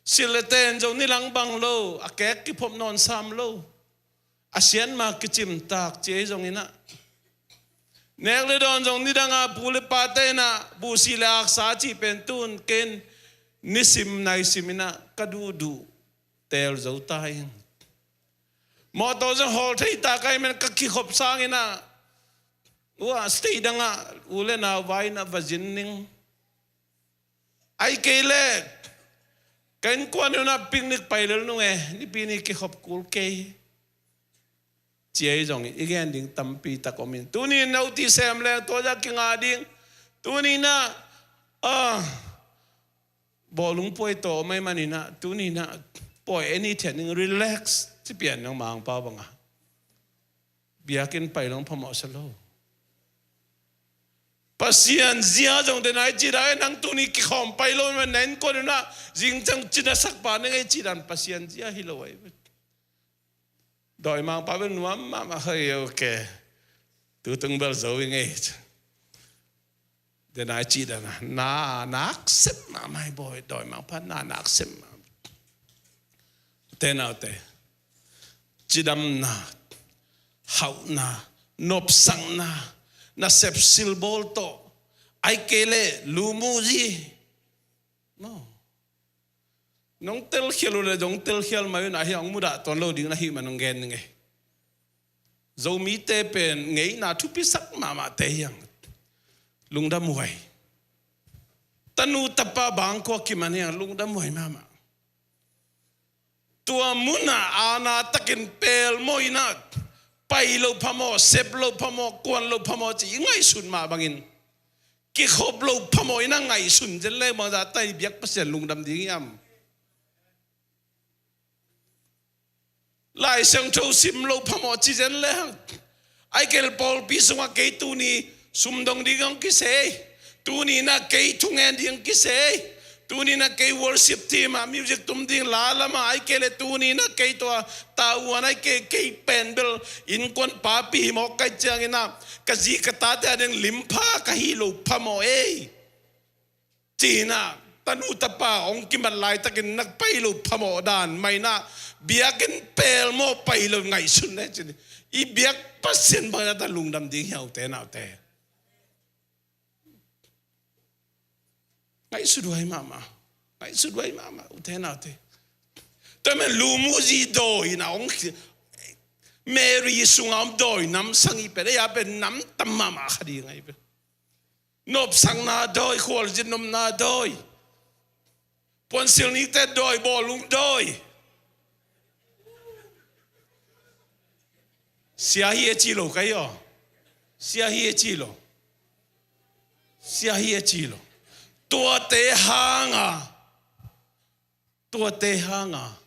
Silh le ten zong nilang bang lo, a kek kiphop nawn sam lo. A siatma kicim tak ci ei zong in ah. Nek le dawn zong nidang a pu le pate in ah, buhsi le aksa cih pen tun ken nisim naisim in ah ka duhduh teel zo ta ing. Mawtaw zong hawl thei ta ka hih man ka kikhop sang in ah, ua state dang ah u le nau vai in ah va zin ning. Ahih kei leh ka innkuan un ah picnic pai lel nung e, nipi ni kikhop kul kei. Ci ei zong i gen ding tampi tak om in. Tuni in note sem leng tua zah kinga ding. Tuni in ah, ah, bawlung puai tawh om ahih manin ah, tuni in ah puai en hi thiat ning, relax ci pian nang Mangpau bang a. Biakinn pai lo phamawh sa lo. Pasian zia zong den ai ci dan, nang tuni kikhawm pai lo, na innkuan un ah zing ciang cina sak pa ning ei ci dan Pasian zia hi lo ai. Dawimangpa bel nuam mahmah hoi, ok. Tutung bel zo i ngei. Den ai ci dan a, na nak sem mahmah hi bawi, dawimangpa na nak sem mahmah. Te naute, cidamna, hauhna, nopsakna, nasep silbawl tawh, ahih kei leh lumuhzi. No. Nong telkhial uh le zong telkhial mai un ah, hih hong mudah tuan lo ding na hih man hong gen ning e. Zomite pen ngeina thupisak mahmahte hi hang. Lungdamhuai. Tanu tapa bangkua kiman hi hang, lungdamhuai mahmah. Tua munah aana takin pelmawh in ah, pai lo phamawh, sep lo phamawh, kuan lo phamawh ci i ngaihsun mah bangin, kikhop lo phamawh in ah ngaihsun zen leng bangzah ta i biak Pasian lungdam ding hiam? Lai Siangtho sim lo phamawh ci zen leng, ahih kei leh pawlpi sungah kei tuni sum dong ding hong kisei, tuni in ah kei thungen ding hong kisei, tuni in ah kei worship team ah music tum ding, la lamah, ahih kei leh tuni in ah kei tua tavuan, ahih kei, kei pen bel innkuan papi hi mawk ka hih ciangin ah ka zi ka tate a ding limpha ka hi lo phamawh ei. Ci-in ah tanu tapa hong kimat laitakin na pai lo phamawh dan mah in ah, biakinn pelmawh pai lo ngaihsun le cin, i biak Pasian bangzah ta lungdam ding hiam ute naute? Ngaihsuthuai mahmah. Ngaihsuthuai mahmah ute naute. Tua man lumuhzi dawi in ah hong, Mary sungah om dawi namsang i pen, ei a pen nam tam mahmah kha ding ahi pen. Nopsakna dawi, khualzin nopna dawi. Puansilh nikte dawi bawl ung dawi. Sia hi e ci lo ka hi aw. Sia hi e ci lo. Sia hi e ci lo. Tuate hanga, tuate hanga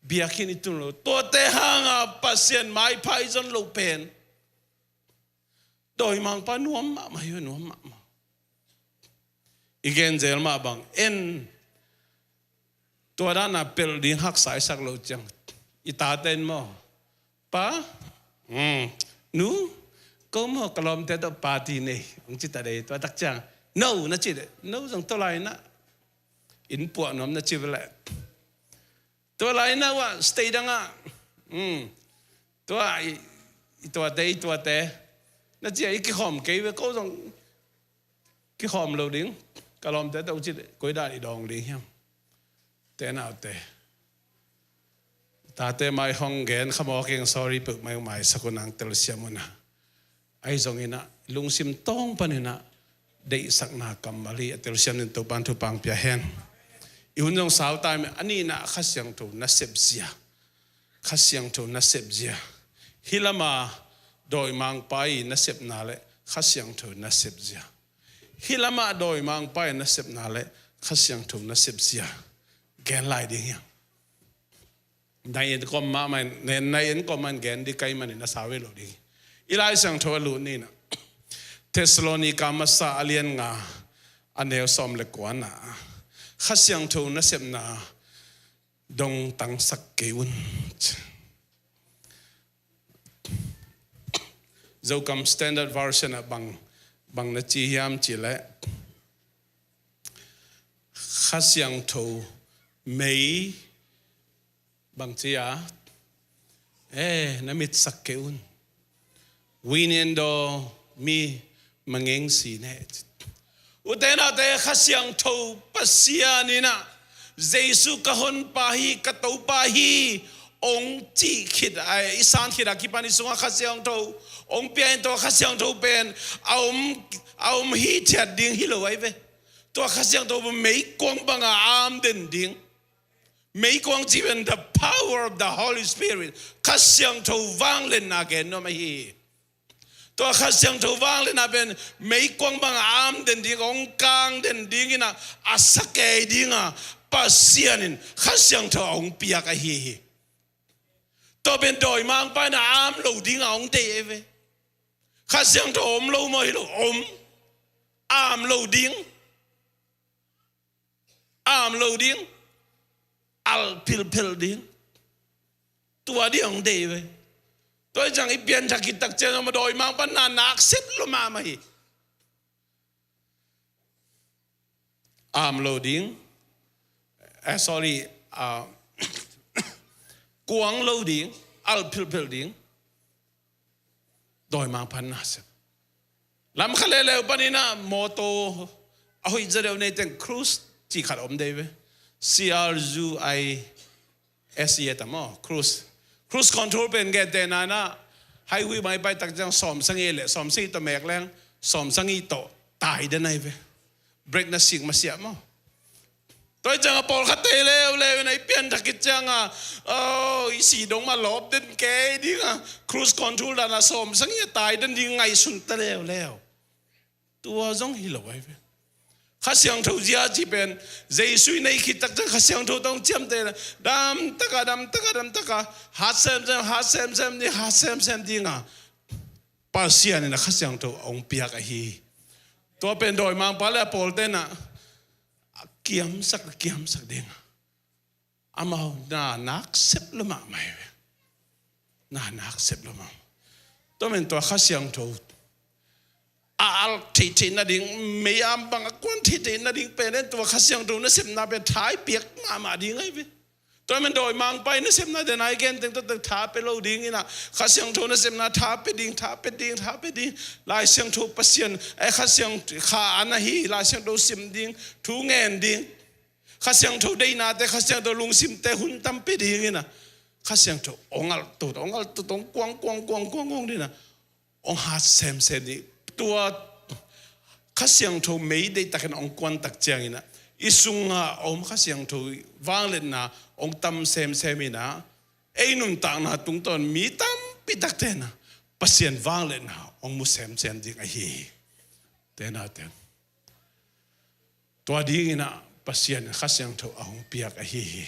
biakinn i tun lo. Tuate hanga Pasian maipha i zon lo pen dawimangpa nuam mahmah hi, nuam mahmah. I gen zel mah bang en, tua dana pelh ding haksa i sak loh ciang i tate in maw, "Pa, hmm, nu, ko maw ka lawmte tawh party nei," hong ci ta dei. Tua tak ciang, "No," na ci dei. "No zong tua lai-in ah inn puah nuam," na ci ve leh. Tua lai-in ah, ua, state dangah, hmm, tua i, i tuate, i tuate, na ci a, i kikhawm kei ve, ko zong kikhawm lo ding, ka lawmte tawh ci dei. Koi dan i dawng ding hiam? Te naute, tate mai hong gen kha mawk ing, sorry peuhmah ing, maisak un ang, telsiam un a. Ahi zongin ah lungsim tawng panin ah deihsakna kammal hi a, telsiam in Topan thupha pia hen. I hun zong sau ta hi, a nihna Kha Siangtho nasep zia. Kha Siangtho nasep zia. Hih lama dawimangpa i nasepna le Kha Siangtho nasep zia. Hih lama dawimangpa i nasepna le Kha Siangtho nasep zia. Gen lai ding hiam? Nai en kawm mahmah in, nai en kawm mahmah in gen ding ka hih manin a sau ve lo ding. I Lai Siangtho a lut ni in ah, Thessalonica Masa a lian nga, a neu sawm le kua-na, Kha Siangtho nasepna dong tangsak kei un. Zokam Standard Version ah bang, bang na ci hiam cih leh, Kha Siangtho mei bang ci a, eh, na mitsak kei un. ဝိညာဉ်တော်မီး မငြိမ်းစေနဲ့. Ute naute, Kha Siangtho, Pasian in ah, "Jesu ka honpa hi, ka Topa hi," hong cih khit a, i san khit a kipan i sungah Kha Siangtho hong pia in, tua Kha Siangtho pen a om, a om hithiat ding hi lo ahi ve. Tua Kha Siangtho pen meikuang banga am den ding. Meikuang cih pen the power of the Holy Spirit. Kha Siangtho vangliatna gen nuam ahi hi. Tua Kha Siangtho vangliatna pen meikuang banga am den ding, hong kang den ding in ah, a sa kei dinga Pasian in Kha Siangtho a hong piak ahi hi. Tua pen dawimangpa in ah am lo dinga hong deih ahi ve. Kha Siangtho om lo maw? Hi lo, om. Am lo ding. Am lo ding, al philphel ding. Tua ding hong deih ve. Tua hi ciang i pianthak khit tak ciang zong dawimangpa na nak sep lo mahmah hi. Am lo ding, eh, sorry, ah, kuang lo ding, al philphel ding. Dawimangpa na sep. Lam khat leuleu panin ah mawtaw a hoih zaw deuh nei teng Cruz cih khat om dei ve. C R U I S E a tam aw, Cruz. Cruise control pen gentehna in ah highway mah i pai tak ciang sawmsagih le sawmsagih tawh mek leng sawmsagih tawh tai den ahi ve. Brake na sik masiah maw. Tua hi ciang a pawlkhatte leuleu in ah i pianthak khit ciang a, oh, i si dong mah lawp den kei ding a, cruise control dan a sawmsagih a tai den ding ngaihsun ta leuleu. Tua zong hi lo ahi ve. Kha Siangtho zia cih pen Jesu i nei khit tak ciang Kha Siangtho tawh hong ciamteh in ah, dam taka, dam taka, dam taka, hat semsem, hat semsem ding, hat semsem ding a, Pasian in a Kha Siangtho hong piak ahi hi. Tua pen dawimangpa le a pawlte in ah a kiamsak, a kiamsak ding a, amau na nak sep lo mahmah hi ve. Na nak sep lo mahmah. Tua men tua Kha Siangtho a alh theihtheih nading, mei-am bang a kuan theihtheih nading pen in tua Kha Siangtho nasepna pen tha i piak mahmah ding ahi ve. Tua men dawimangpa i nasepna den a i gen teng tua teng tha pia lo ding in ah, Kha Siangtho nasepna tha pia ding, tha pia ding, tha pia ding. Lai Siangtho Pasian, eh, Kha Siang, Kha an ahi, Lai Siangtho sim ding, thu ngen ding. Kha Siangtho deihnate, Kha Siangtho lungsimte hun tampi ding in ah, Kha Siangtho hong alh tut, hong alh tut, hong kuang, kuang, kuang, kuang, kuang ding in ah, hong hat semsem ding. Tua Kha Siangtho mei deihtakin hong kuan tak ciangin ah, i sungah a om Kha Siangtho vangliatna hong tam semsem in ah, ei nuntakna tungtawn mi tampi takte in ah Pasian vangliatna hong mu semsem ding ahi hi. Te na teng. Tua dingin ah Pasian Kha Siangtho a hong piak ahi hi.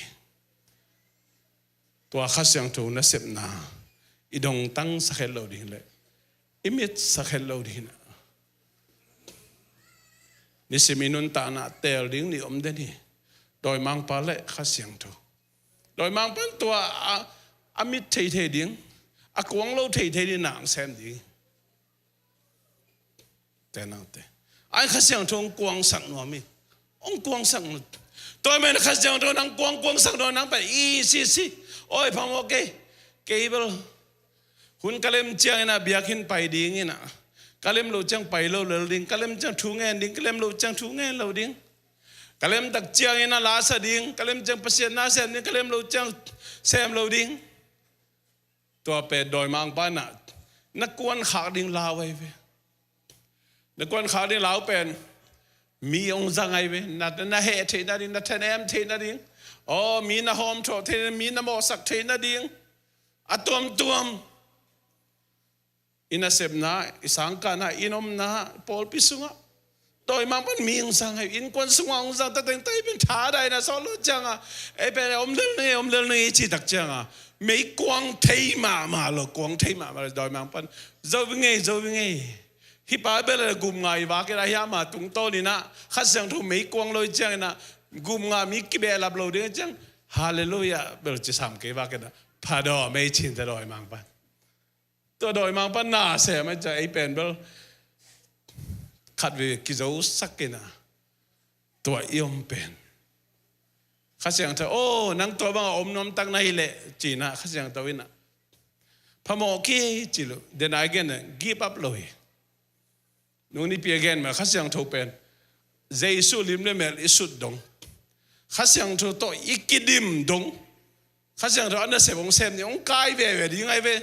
Tua Kha Siangtho nasepna i dongtang sakhet lo ding le i mit sakhet lo ding in ah, nisim i nuntakna teel ding ni om den hi. Dawimangpa le Kha Siangtho. Dawimangpa in tua a, a mit theithei ding, a kuang lo theithei ding na hong sem ding. Te naute. Ai Kha Siangtho hong kuangsak nuam hi. Hong kuangsak nuam. Tua men Kha Siangtho nang kuang kuangsak nuam nang pen i si si. Oi phamawh kei. Kei bel hun ka lem ciangin ah biakinn pai dingin ah, ka lem loh ciang pai lo lel ding, ka lem ciang thu ngen ding, ka lem loh ciang thu ngen lo ding. Ka lem tak ciangin ah la sa ding, ka lem ciang Pasian na sem ding, ka lem loh ciang sem lo ding. Tua pen dawimangpa in ah na kuan khak ding lau ahi ve. Na kuan khak ding lau pen mi hong zang ahi ve. Na, na heh theih nading, na thanem theih nading, aw, mi na hawmthawh theih nading, mi na mawhsak theih nading, a tuamtuam i nasepna, i sangkahna, i omna, pawlpi sungah dawimangpa in mi hong zang ahi. Innkuan sungah hong zang, tateng tai pen thadaina sawt lo ciangah, ei pen om lel ning ei, om lel ning ei i cih tak ciangah meikuang thei mahmah lo, kuang thei mahmah lo. Dawimangpa in zo ving ei, zo ving ei. Hih pa bel a gupnga i vak in ah, hih ama tungtawn in ah Kha Siangtho meikuang lo i ciangin ah gupnga mi kibehlap lo ding i ciang, halleluiah bel ci sam kei vak in ah, phadawm ei cin ta dawimangpa in. Tua dawimangpa na sem a, ei pen bel khat vei kizosak in ah, tua i om pen Kha Siangtho, aw, nang tua bangah om nuam tak na hi leh, ci in ah Kha Siangtho in ah phamawh kei ci lo. Den a i gen ah give up lo hi. Nung Nipi a gen mah Kha Siangtho pen Jesu lim le mel i sut dong, Kha Siangtho tawh i kidim dong, Kha Siangtho a nasep hong sem ni, hong kai veve ding ahi ve.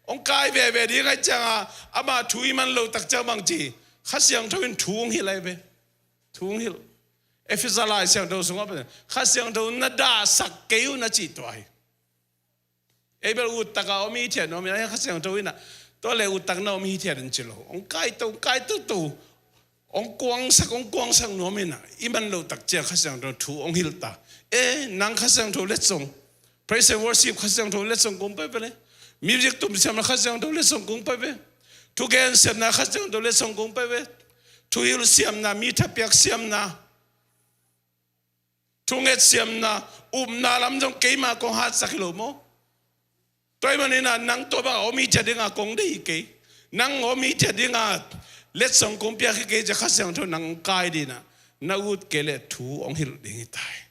Hong kai veve ding ahi ciangah ama thu i man lo tak ciang bang ci, Kha Siangtho in thu hong hilh ahi ve. Thu hong hilh. Efesa Lai Siangtho sungah pen Kha Siangtho na dahsak kei uh na cih tua hi. Ei bel ut taka om hithiat nuam in ah, Kha Siangtho in ah tua le ut tak na om hithiat in ci lo. Hong kai to, hong kai toto. Hong kuangsak, hong kuangsak nuam in ah, i man lo tak ciang Kha Siangtho thu hong hilh ta. E, nang Kha Siangtho letsong, praise and worship Kha Siangtho letsong kong pai ve le, music tum siamna Kha Siangtho letsong kong pai ve, thugen siamna Kha Siangtho letsong kong pai ve, thuhilh siamna, mi thapiak siamna, thunget siamna, upna lam zong keima kong hatsak hi lo maw? Tua ahih manin ah nang tua bangah om hithiat dingah kong deih hi kei. Nang om hithiat dingah letsong kong piak hi kei ci-a Kha Siangtho nang kai dingin ah na ut kei leh thu hong hilh ding hi ta hi.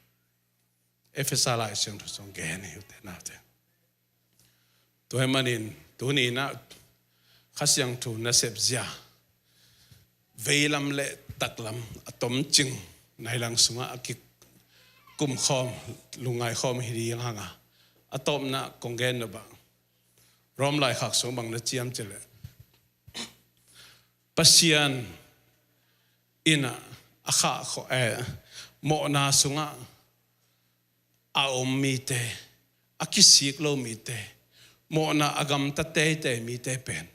Efesa Lai Siangtho sung gen hi ute naute. Tua ahih manin tuni in ah Kha Siangtho nasep zia veilam le taklam a tomcing nailang sungah a kikumkhawm, lungngai khawm hi ding hang a, a tawpna kong gen nop ah Rom laikhak sung bang na ciam cih leh Pasian in ah a khah kho-, eh, mawhna sungah a om mite, a kisik lo mite, mawhna a gamta teitei mite pen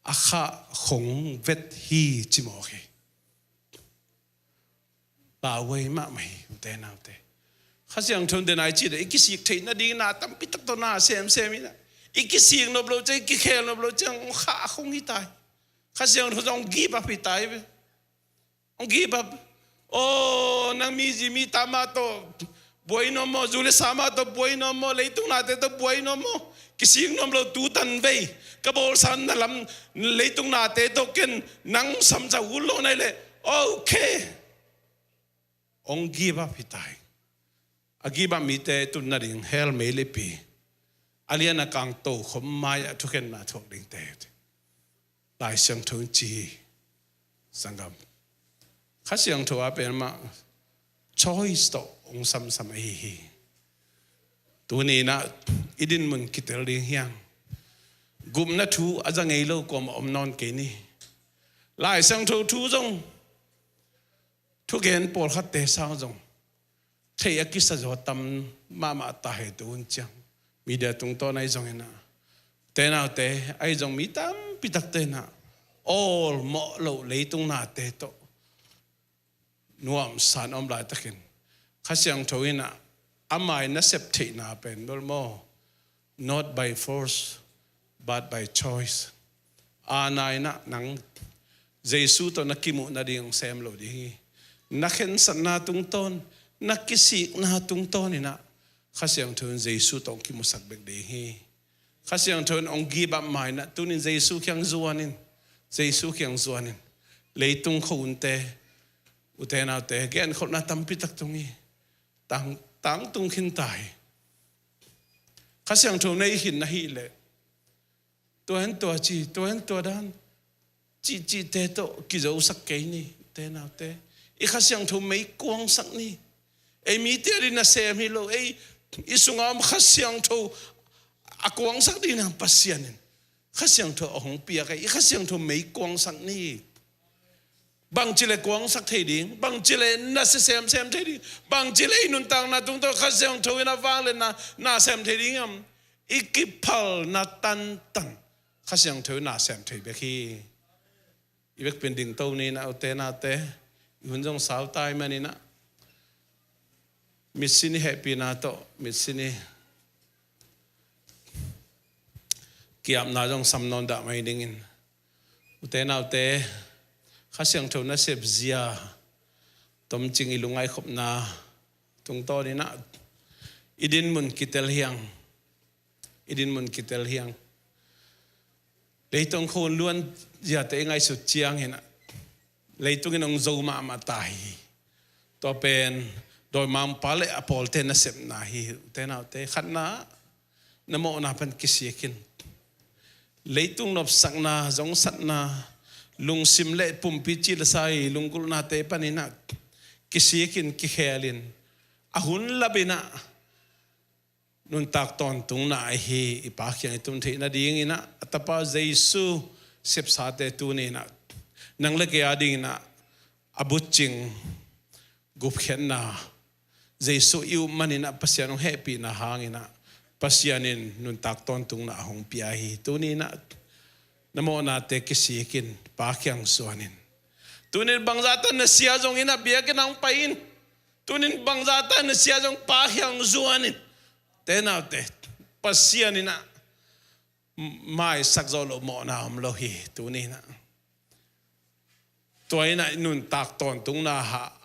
a khah khong vet hi ci mawk hi. Lauhuai mahmah hi ute naute. Kha Siangtho in den a i cih leh i kisik theih nading na tampi tak tawh na semsem in ah, i kisik nop loh ciang, i kikhel nop loh ciang hong khah khong hi ta hi. Kha Siangtho zong hong give up hi ta hi ve. Hong give up. Aw, nang mi zi mi ta mah tawh buai nuam maw, zu le sa mah tawh buai nuam maw, leitung nate tawh buai nuam maw, kisik nuam lo, tu tan vei ka bawlsa na lam, leitung nate tawh ken nang samsa ut lo na hih leh, okay. Hong give up hi ta hi. A give up mite tun nading hell meilepi, a lian a kang tokhom mai-ah thukhenna thuak dingte hi. Lai Siangtho in ci hi. Sanggam, Kha Siangtho a pen mah choice tawh hong samsam ahi hi. Tuni in ah i dinmun kitel ding hi hang. Gupna thu a za ngei lo kuamah om nawn kei ni. Lai Siangtho thu zong Thugen pawlkhatte sang zong thei a kisa zaw tam mahmah ta hi tu hun ciang. Media tungtawn ahi zongin ah, tenaute ahi zong mi tampi takte in ah awlmawh loh leitung nate tawh nuamsa in om laitakin Kha Siangtho in ah ama' nasep theihna pen bel maw, not by force but by choice. Aana in ah nang Jesu tawh na kimuh nading sem lo ding hi. Na khensatna tungtawn, na kisikna tungtawn in ah Kha Siangtho in Jesu tawh hong kimusak bek ding hi. Kha Siangtho in hong give up ma in ah tunin Jesu kiang zuan in, Jesu kiang zuan in. Leitung khuahunte, ute naute, genkholhna tampi tak tung hi. Tang, tangtung khin ta hi. Kha Siangtho nei khin na hih leh tua hen tua ci, tua hen tua dan cihcihte tawh kizosak kei ni, ute naute. I Kha Siangtho meikuangsak ni. Ei mite adingin nasem hi lo, ei i sunga om Kha Siangtho a kuangsak dingin Pasian in Kha Siangtho a hong piak a, i Kha Siangtho meikuangsak ni. Bangci leh kuangsak thei ding, bangci leh nasia semsem thei ding, bangci leh i nuntakna tungtawn Kha Siangtho in a vangliatna nasem thei ding hiam? I kiphalna tantan Kha Siangtho in nasem thei bek hi. I bek pen dingto ni in ah, ute naute, i hun zong sau tai man in ah, mitsi ni hehpihna tawh mitsi ni ki-apna zong sam nawn dah mai dingin. Ute naute, Kha Siangtho nasep zia tomcing i lungngaih khopna tungtawn in ah i dinmun kitel hi hang. I dinmun kitel hi hang. Leitung khuahun luan ziate i ngaihsut ciangin ah leitung in hong zo mahmah ta hi. Tua pen dawimangpa leh a pawlte nasepna hi, ute naute. Khatna, na mawhna pan kisik in. Leitung nopsakna, zongsatna, lungsim leh pumpi cilsa i lunggulhnate pan in ah kisik in, kikhel in, a hun lap in ah nuntak tawntungna ahi i Pa kiang i tun theih nadingin ah a Tapa Jesu sepsate tuni in ah nang leh kei adingin ah a butcing gupkhiatna Jesu i up man in ah Pasian hong hehpihna hangin ah Pasian in nuntak tawntungna a hong pia hi. Tuni in ah na mawhnate kisik in, Pa kiang zuan in. Tuni in bangzah tan na sia zongin ah biakinn ah hong pai in. Tuni in bangzah tan na sia zong Pa kiang zuan in. Ute naute, Pasian in ah maisak zawh loh mawhna om lo hi. Tuni in ah tua in ah i nuntak tawntungna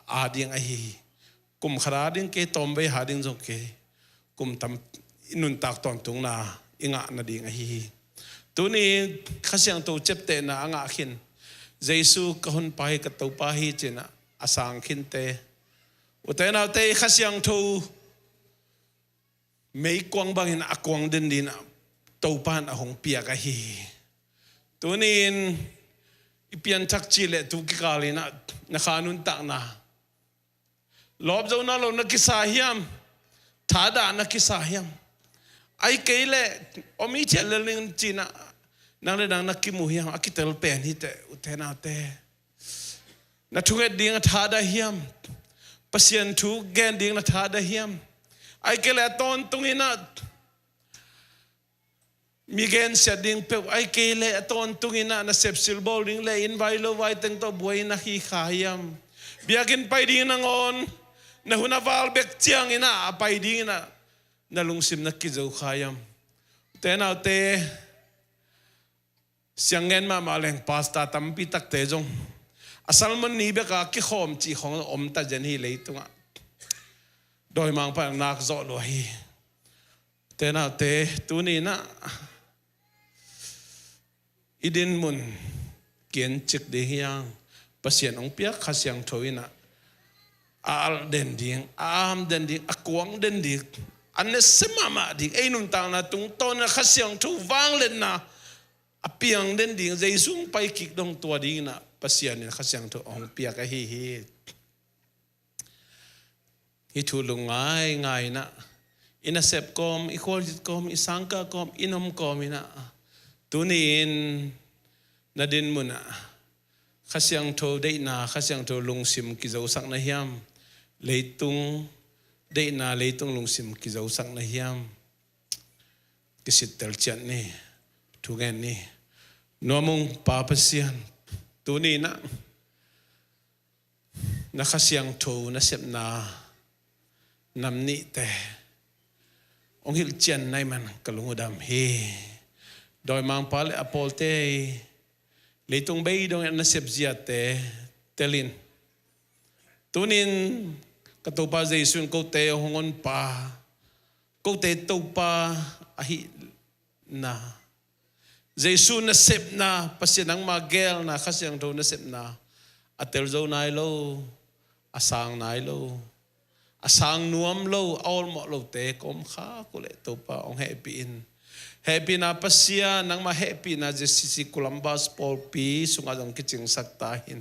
ading ahi hi. Kum khat ading kei, tawmvei ading zong kei, kum tam i nuntak tawntungna i ngah nading ahi hi. Tuni Kha Siangtho ciaptehna a ngah khin, Jesu ka Honpa hi, ka Topa hi ci-in ah a sang khinte, ute naute, Kha Siangtho meikuang bangin a kuang den dingin ah Topa in a hong piak ahi hi. Tuni in i pianthak cih leh tu kikal in ah na kha nuntakna lawp zo nawn lo na kisa hiam? Thadah na kisa hiam? Ahih kei leh om i ciat lel ning ci-in ah nang leh nang na kimu hiam? A kitel pen hi teh, ute naute. Na thunget ding a thadah hiam? Pasian thu gen ding na thadah hiam? Ahih kei leh a tawntung in ah mi gensiat ding peuh, ahih kei leh a tawntung in ah nasep silbawl ding leh inn vai lo vai teng tawh buai in na khikha hiam? Biakinn pai ding nangawn na hun a val bek ciangin ah a pai ding in ah na lungsim na kizo kha hiam? Ute naute, siang ngen mahmah leng pastor tampi takte zong a sermon ni bek a kikhawm cih khawng om ta zen hi leitungah. Dawimangpa in nak zawh lua hi. Ute naute, tuni in ah i dinmun kiencik ding hi hang. Pasian hong piak Kha Siangtho in ah a alh den ding, a am den ding, a kuang den ding, a nese mahmah ding, ei nuntakna tungtawn in ah Kha Siangtho vangliatna a piang den ding, Jesu hong pai kik dong tua dingin ah Pasian in Kha Siangtho a hong piak ahi hi. Hih thu lungngai ngai in ah, i nasep kawm, i khualzin kawm, i sangkah kawm, i inn om kawm in ah, tuni in na dinmun ah Kha Siangtho deihna, Kha Siangtho lungsim kizosak na hiam? Leitung deihna, leitung lungsim kizosak na hiam? Kisittel ciat ni, thungen ni. Nuam ung Pa Pasian, tuni-in ah na Kha Siangtho nasepna nam nihte hong hilhcian na hih man ka lung uh dam hi. Dawimangpa le a pawlte, leitung bei dongin a nasep ziate tel in, tuni-in ka Topa Jesu in kote hong honpa, kote Topa ahihna, Jesu nasepna, Pasian nangma geelna, Kha Siangtho nasepna a tel zo nai lo, a sang nai lo, a sang nuam lo, a awlmawh lote ka om khak uh leh Topa hong hehpih in. Hehpihna Pasian, nangma hehpihna J C C Columbus pawlpi sungah zong kicingsak ta hen.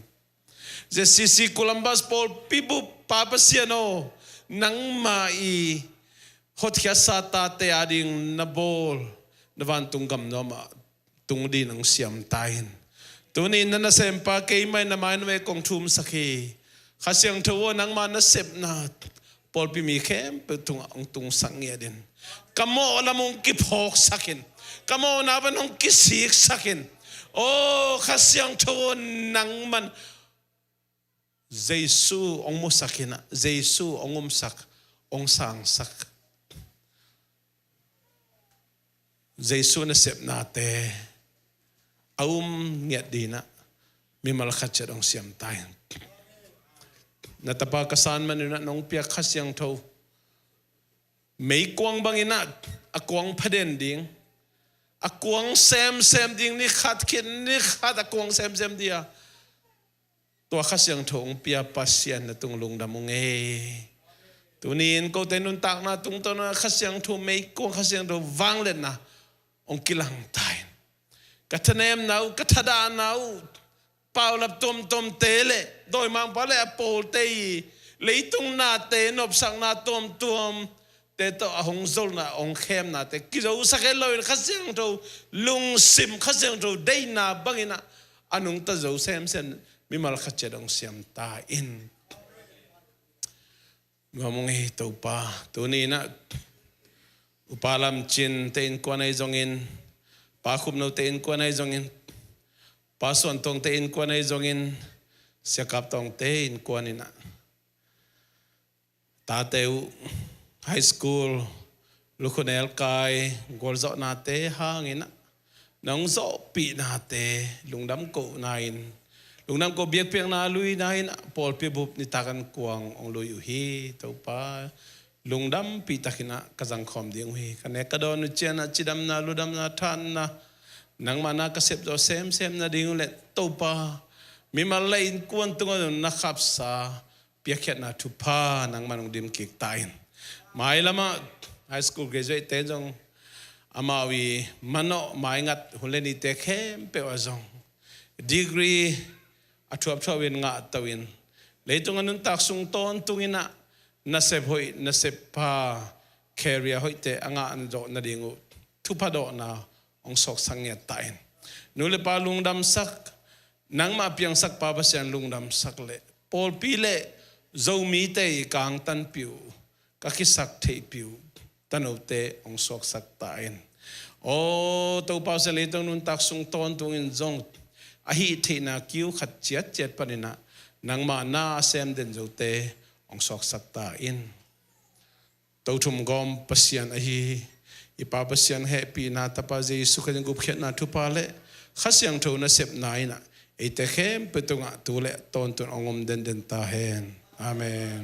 J C C Columbus pawlpi bup Pa Pasian aw, nangma i hotkhiatsa tate ading na bawl, na vantung gam nuamah tung dingin hong siam ta hen. Tuni-in na nasempa keimah in na mai na mei kong thumsak hi. Kha Siangtho aw, nangma nasepna pawlpi mi khempeuh tungah hong tungsak ngiat in. Ka mawh lam hong kiphawksak in. Ka mawhna pan hong kisiksak in. Aw Kha Siangtho aw, nangman Jesu hong musak hi-in ah, Jesu hong umsak, hong sangsak, Jesu nasepnate a um ngiat dingin ah mimal khat ciat hong siam ta hen. Na tapa ka san man un ah nong piak Kha Siangtho meikuang bangin ah a kuang pha den ding, a kuang semsem ding, ni khat khit ni khat a kuang semsem ding a, tua Kha Siangtho hong pia Pasian na tung lungdam ung ei. Tuni-in kote nuntakna tungtawn ah Kha Siangtho meikuang, Kha Siangtho vangliatna hong kilang ta hen. Ka thanemna uh, ka thadahna uh, paulap tuamtuamte le dawimangpa le a pawlte i leitung nate, nopsakna tuamtuamte tawh a hong zolna, a hong khemnate kizosak het loin Kha Siangtho lungsim, Kha Siangtho deihna bangin ah a nungta zo semsem mimal khat ciat hong siam ta in. Nuam ung ei Topa, tuni-in ah Upa Lam Cin te innkuan ahi zongin, Pa Khum No te innkuan ahi zongin, Pa Suan Tuang te innkuan ahi zongin, Sia Kap Tawng te innkuan in ah tate uh high school, lukhu nelkai, gualzawhnate hangin ah nong zawhpihnate lungdam kohna in, lungdam koh biakpiakna luina in ah pawlpi bup nitak an kuang hong lui uh hi. Topa, lungdampih takin ah ka zangkhawm ding uh hi. Ka nek ka dawn uh ciang ah cidamna, ludamna, thahatna, nangmah na ka sepzawh semsem nading uh leh Topa, mimal le innkuan tungah na khapsa piakkhiatna thupha nangman hong dim kik ta in. Mailamah high school graduate te zong amau i manawh maingat hun le nite khempeuh ah zong degree a thuapthuap in ngahto in, leitung a nuntak sung tawntungin ah nasep hoih, nasep pha, career hoihte a ngah zawh nading uh thupha dawhna hong suaksak ngiat ta in. Nu le pa lungdamsak, nangmah piangsak Pa Pasian lungdamsak leh pawlpi le Zomite i kangtanpih uh, ka kisaktheihpih uh tanote hong suaksak ta in. Aw Topa Pasian, leitung nuntak sung tawntungin zong a hih theihna kiu khat ciatciat panin ah nangmah na a sem den zote hong suaksak ta in. Tothum gawm Pasian ahi i Pa Pasian hehpihna, Tapa Jesu Khrih in gupkhiatna thupha le Kha Siangtho nasepna in ah eite khempeuh tungah tu le tawntung hong om denden ta hen. Amen.